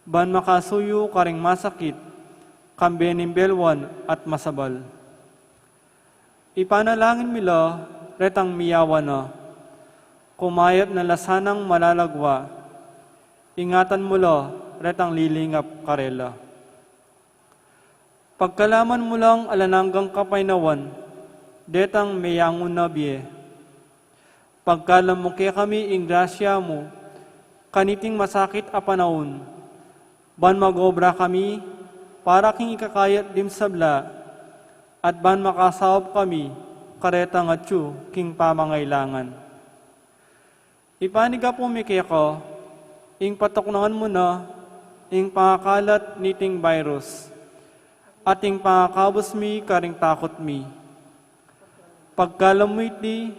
ban makasuyu karing masakit, kambe ning belwan at masabal. Ipanalangin mi la retang miyawa na, kumayap na la sanang malalagwa, ingatan mu la retang lilingap karela. Pagkalaman mu lang alang anggang kapaynawan detang meyangu na bie. Pagkalub mu kekami ing grasya mu kaniting masakit a panaun, ban mag-obra kami para king ikakayat ding sabla, at ban makasaup kami karetang atyu king pamangailangan. Ipanyawad mi keka ing patuknangan mu na ing pangakalat niting virus, at ing pangakabus mi karing takut mi. Pagkalub mu iti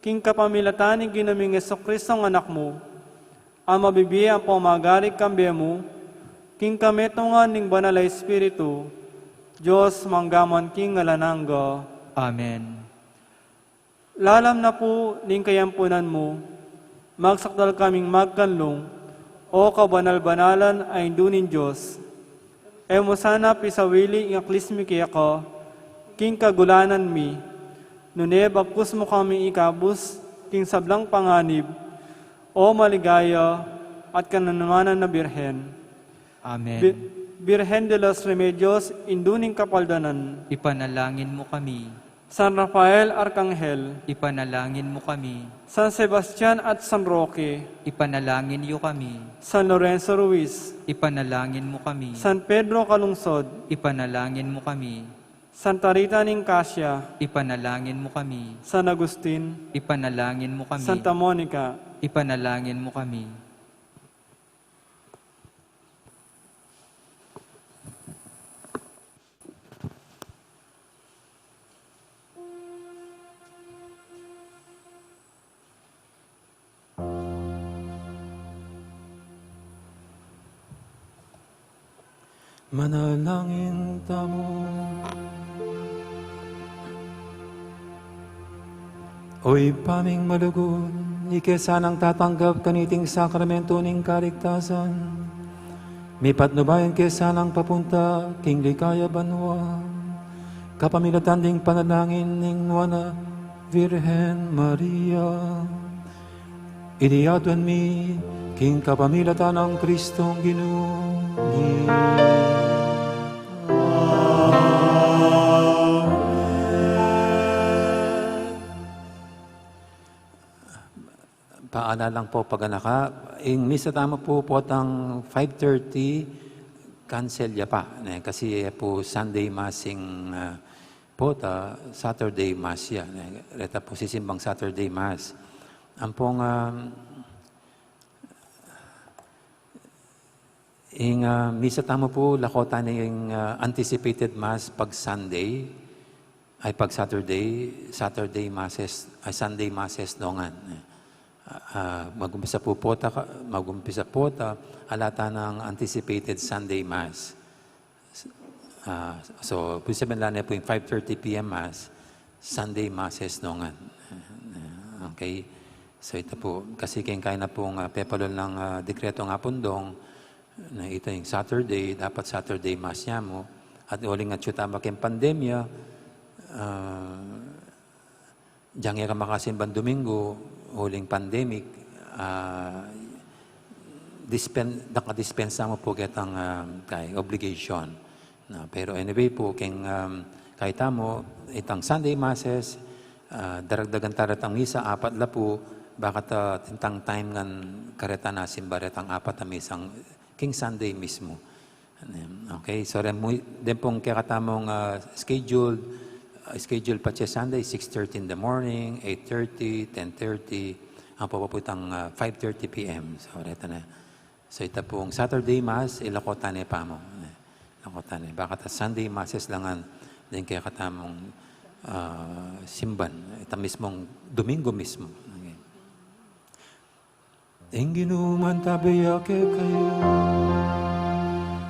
king kapamilatan ning Ginu ming Jesucristo a Anak mu, a mabibie ampong magari kambe mu, king kametungan ning Banal a Espiritu, Dios mangga man king alang angga. Amen. Lalam na pu ning kayampunan mu, magsakdal kaming magkanlung, O kabanal-banalan a Indu ning Dios. E mu sana pisawili ing aklis mi keka king kagulanan mi, nune bagkus mu kami ikabus king sablang panganib, O maligaya at kananunanan a Birhen. Amen. Bi-, Birhen de los Remedios, Indu ning Kapaldanan. Ipanalangin mu kami. San Rafael Arkanghel. Ipanalangin mu kami. San Sebastian at San Roque. Ipanalangin yu kami. San Lorenzo Ruiz. Ipanalangin mu kami. San Pedro Calungsod. Ipanalangin mu kami. Santa Rita ning Casia. Ipanalangin mu kami. San Agustin. Ipanalangin mu kami. Santa Monica. Ipanalangin mu kami. Manalangin tamu. O Ibpa ming malugud, ika sanang tatanggap kaniting sakramento ning kaligtasan, mipatnubayan ke sanang papunta king ligaya banua, kapamilatan ding panalangin ning Nuan a Virgen Maria. Iti aduan mi king kapamilatan nang Kristong Ginu mi. Amen. Paalalang pu, paganaka, ing misa tamu pu potang five thirty, cancel ya pa, ne, kasi ya pu Sunday Mass ing, ah, pota, Saturday Mass ya, ne, reta pu sisimbang Saturday Mass. Ampong, ah, ing, ah, misa tamu pu, lakotan ne ing, ah, anticipated mass pag Sunday, ay pag Saturday, Saturday masses, ay Sunday masses no ngan. Ah, ah, magumpisa pu pota, magumpisa pota, ala ta nang anticipated Sunday mass. Ah, so, ibig sabihin, ala ne pu ing five thirty P M mass, Sunday masses no ngan. Okay? So, ita pu, kasi keng kayna pung, ah, pepalul nang, ah, dekretu nang Apondong, na ita ing Saturday, dapat Saturday mass ya mu, at uling atyu tamu keng pandemya, ah, dinan ya ka makasimban Domingo, uling pandemic, ah, dispen-, nakadispensa mu pu ketang, ah, kay obligation. Na, pero anyway pu, keng, um, kayta mu, itang Sunday masses, ah, daragdagan ta retang misa, apat la pu, baka ta, itang time ngan kareta na simba retang apat a misang king Sunday mismu. Okay, so den mu, den pung kekatamung, ah, scheduled, ah, schedule patse Sunday, six thirty in the morning, eight thirty, ten thirty, ampo pa pu itang, ah, five thirty P M. So, reta na. So, ita pung Saturday Mass, ilako ta ne pamu. Ilako ta ne. Baka ta Sunday Masses la ngan den kekatamung, ah, simban. Ita mismung Domingo mismu. Okay. Ing Ginu mantabe ya kekayu.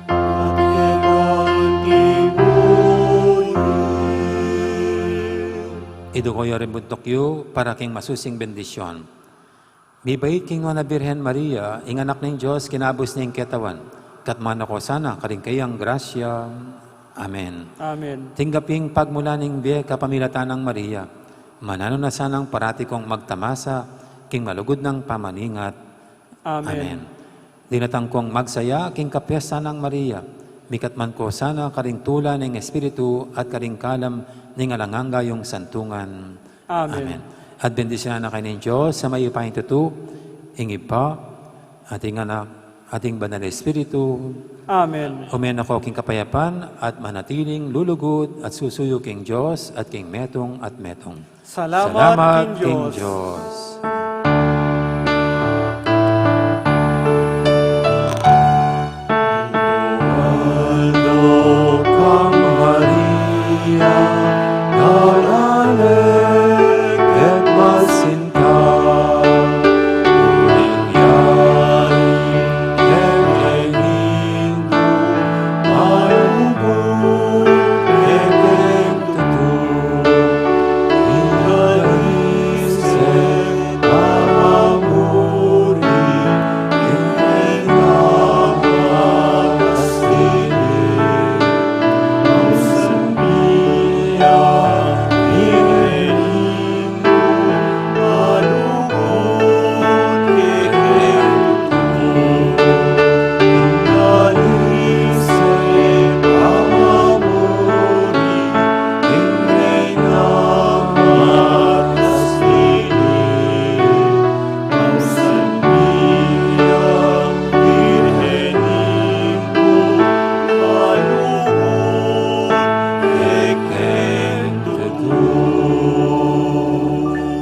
At keka mu rin. Iduku yu ring buntuk yu para king masusing bendisyon. Mibait king Nuan a Birhen Maria, ing Anak ning Dios, kinabus ne ing ketawan. Katmuan na ko sana karing kayang grasya. Amen. Amen. Tinggap ing pagmula ning bie kapamilatan nang Maria. Mananu na sanang parati kong magtamasa king malugud nang pamaningat. Amen. Amen. Dinatang kong magsaya king kapiesta nang Maria. Mikatman ko sana karing tula ning Espiritu at karing kalam ning alang angga yung santungan. Amen. Amen. At bendisyunan na kayu ning Dios a mayupayang tutu, ing Ibpa, at ing Anak, at ing Banal a Espiritu. Amen. Ume na ko king kapayapan at manatiling lulugud at susuyu king Dios at king metung at metung. Salamat king Dios. Aldo kang Maria, nalale ket masinta, uling yari ket ning Ginu, malugud ket ing tutu, ing alice pamamuri, ing Reyna a kasili, ausan mi ya, Birhen ning Ginu, malugud ket ing tutu, ing alice pamamuri, ing Reyna a kasili, ausan mi ya, Birhen ning Ginu, malugud ket ing tutu.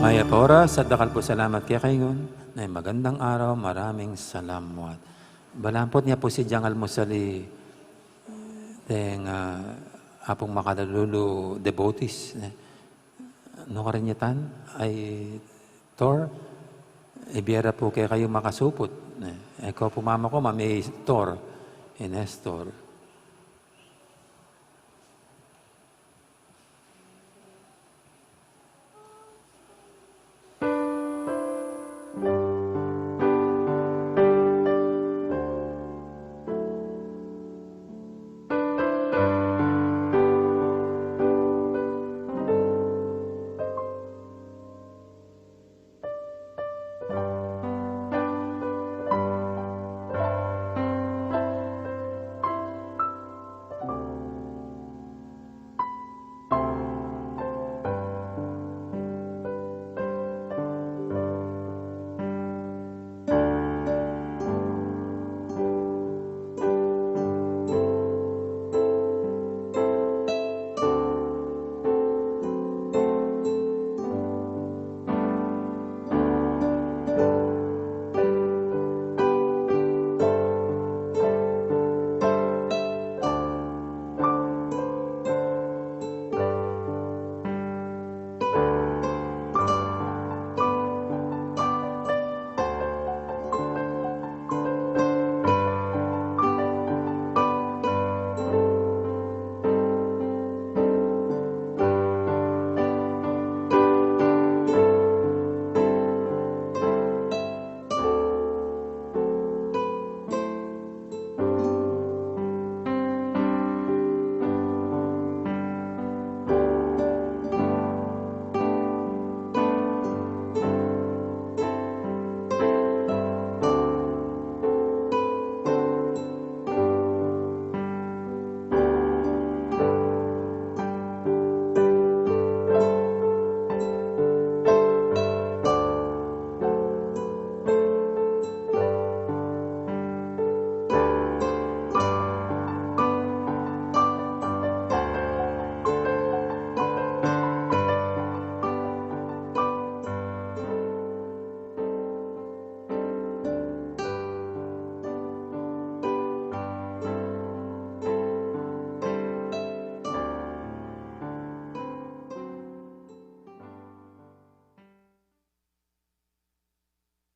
Mayap a oras at dakal pung salamat kekayu ngan. Nay, magandang araw, maraming salamat. Balampot nya pu si dyang almusal i deng, ah, Apung Makalulu devotees, ne? Nukarin ya tan, ay, Tor, ibie ra pu kekayu makasuput, ne? E ko pu mama ko, Mami Tor, i Nestor.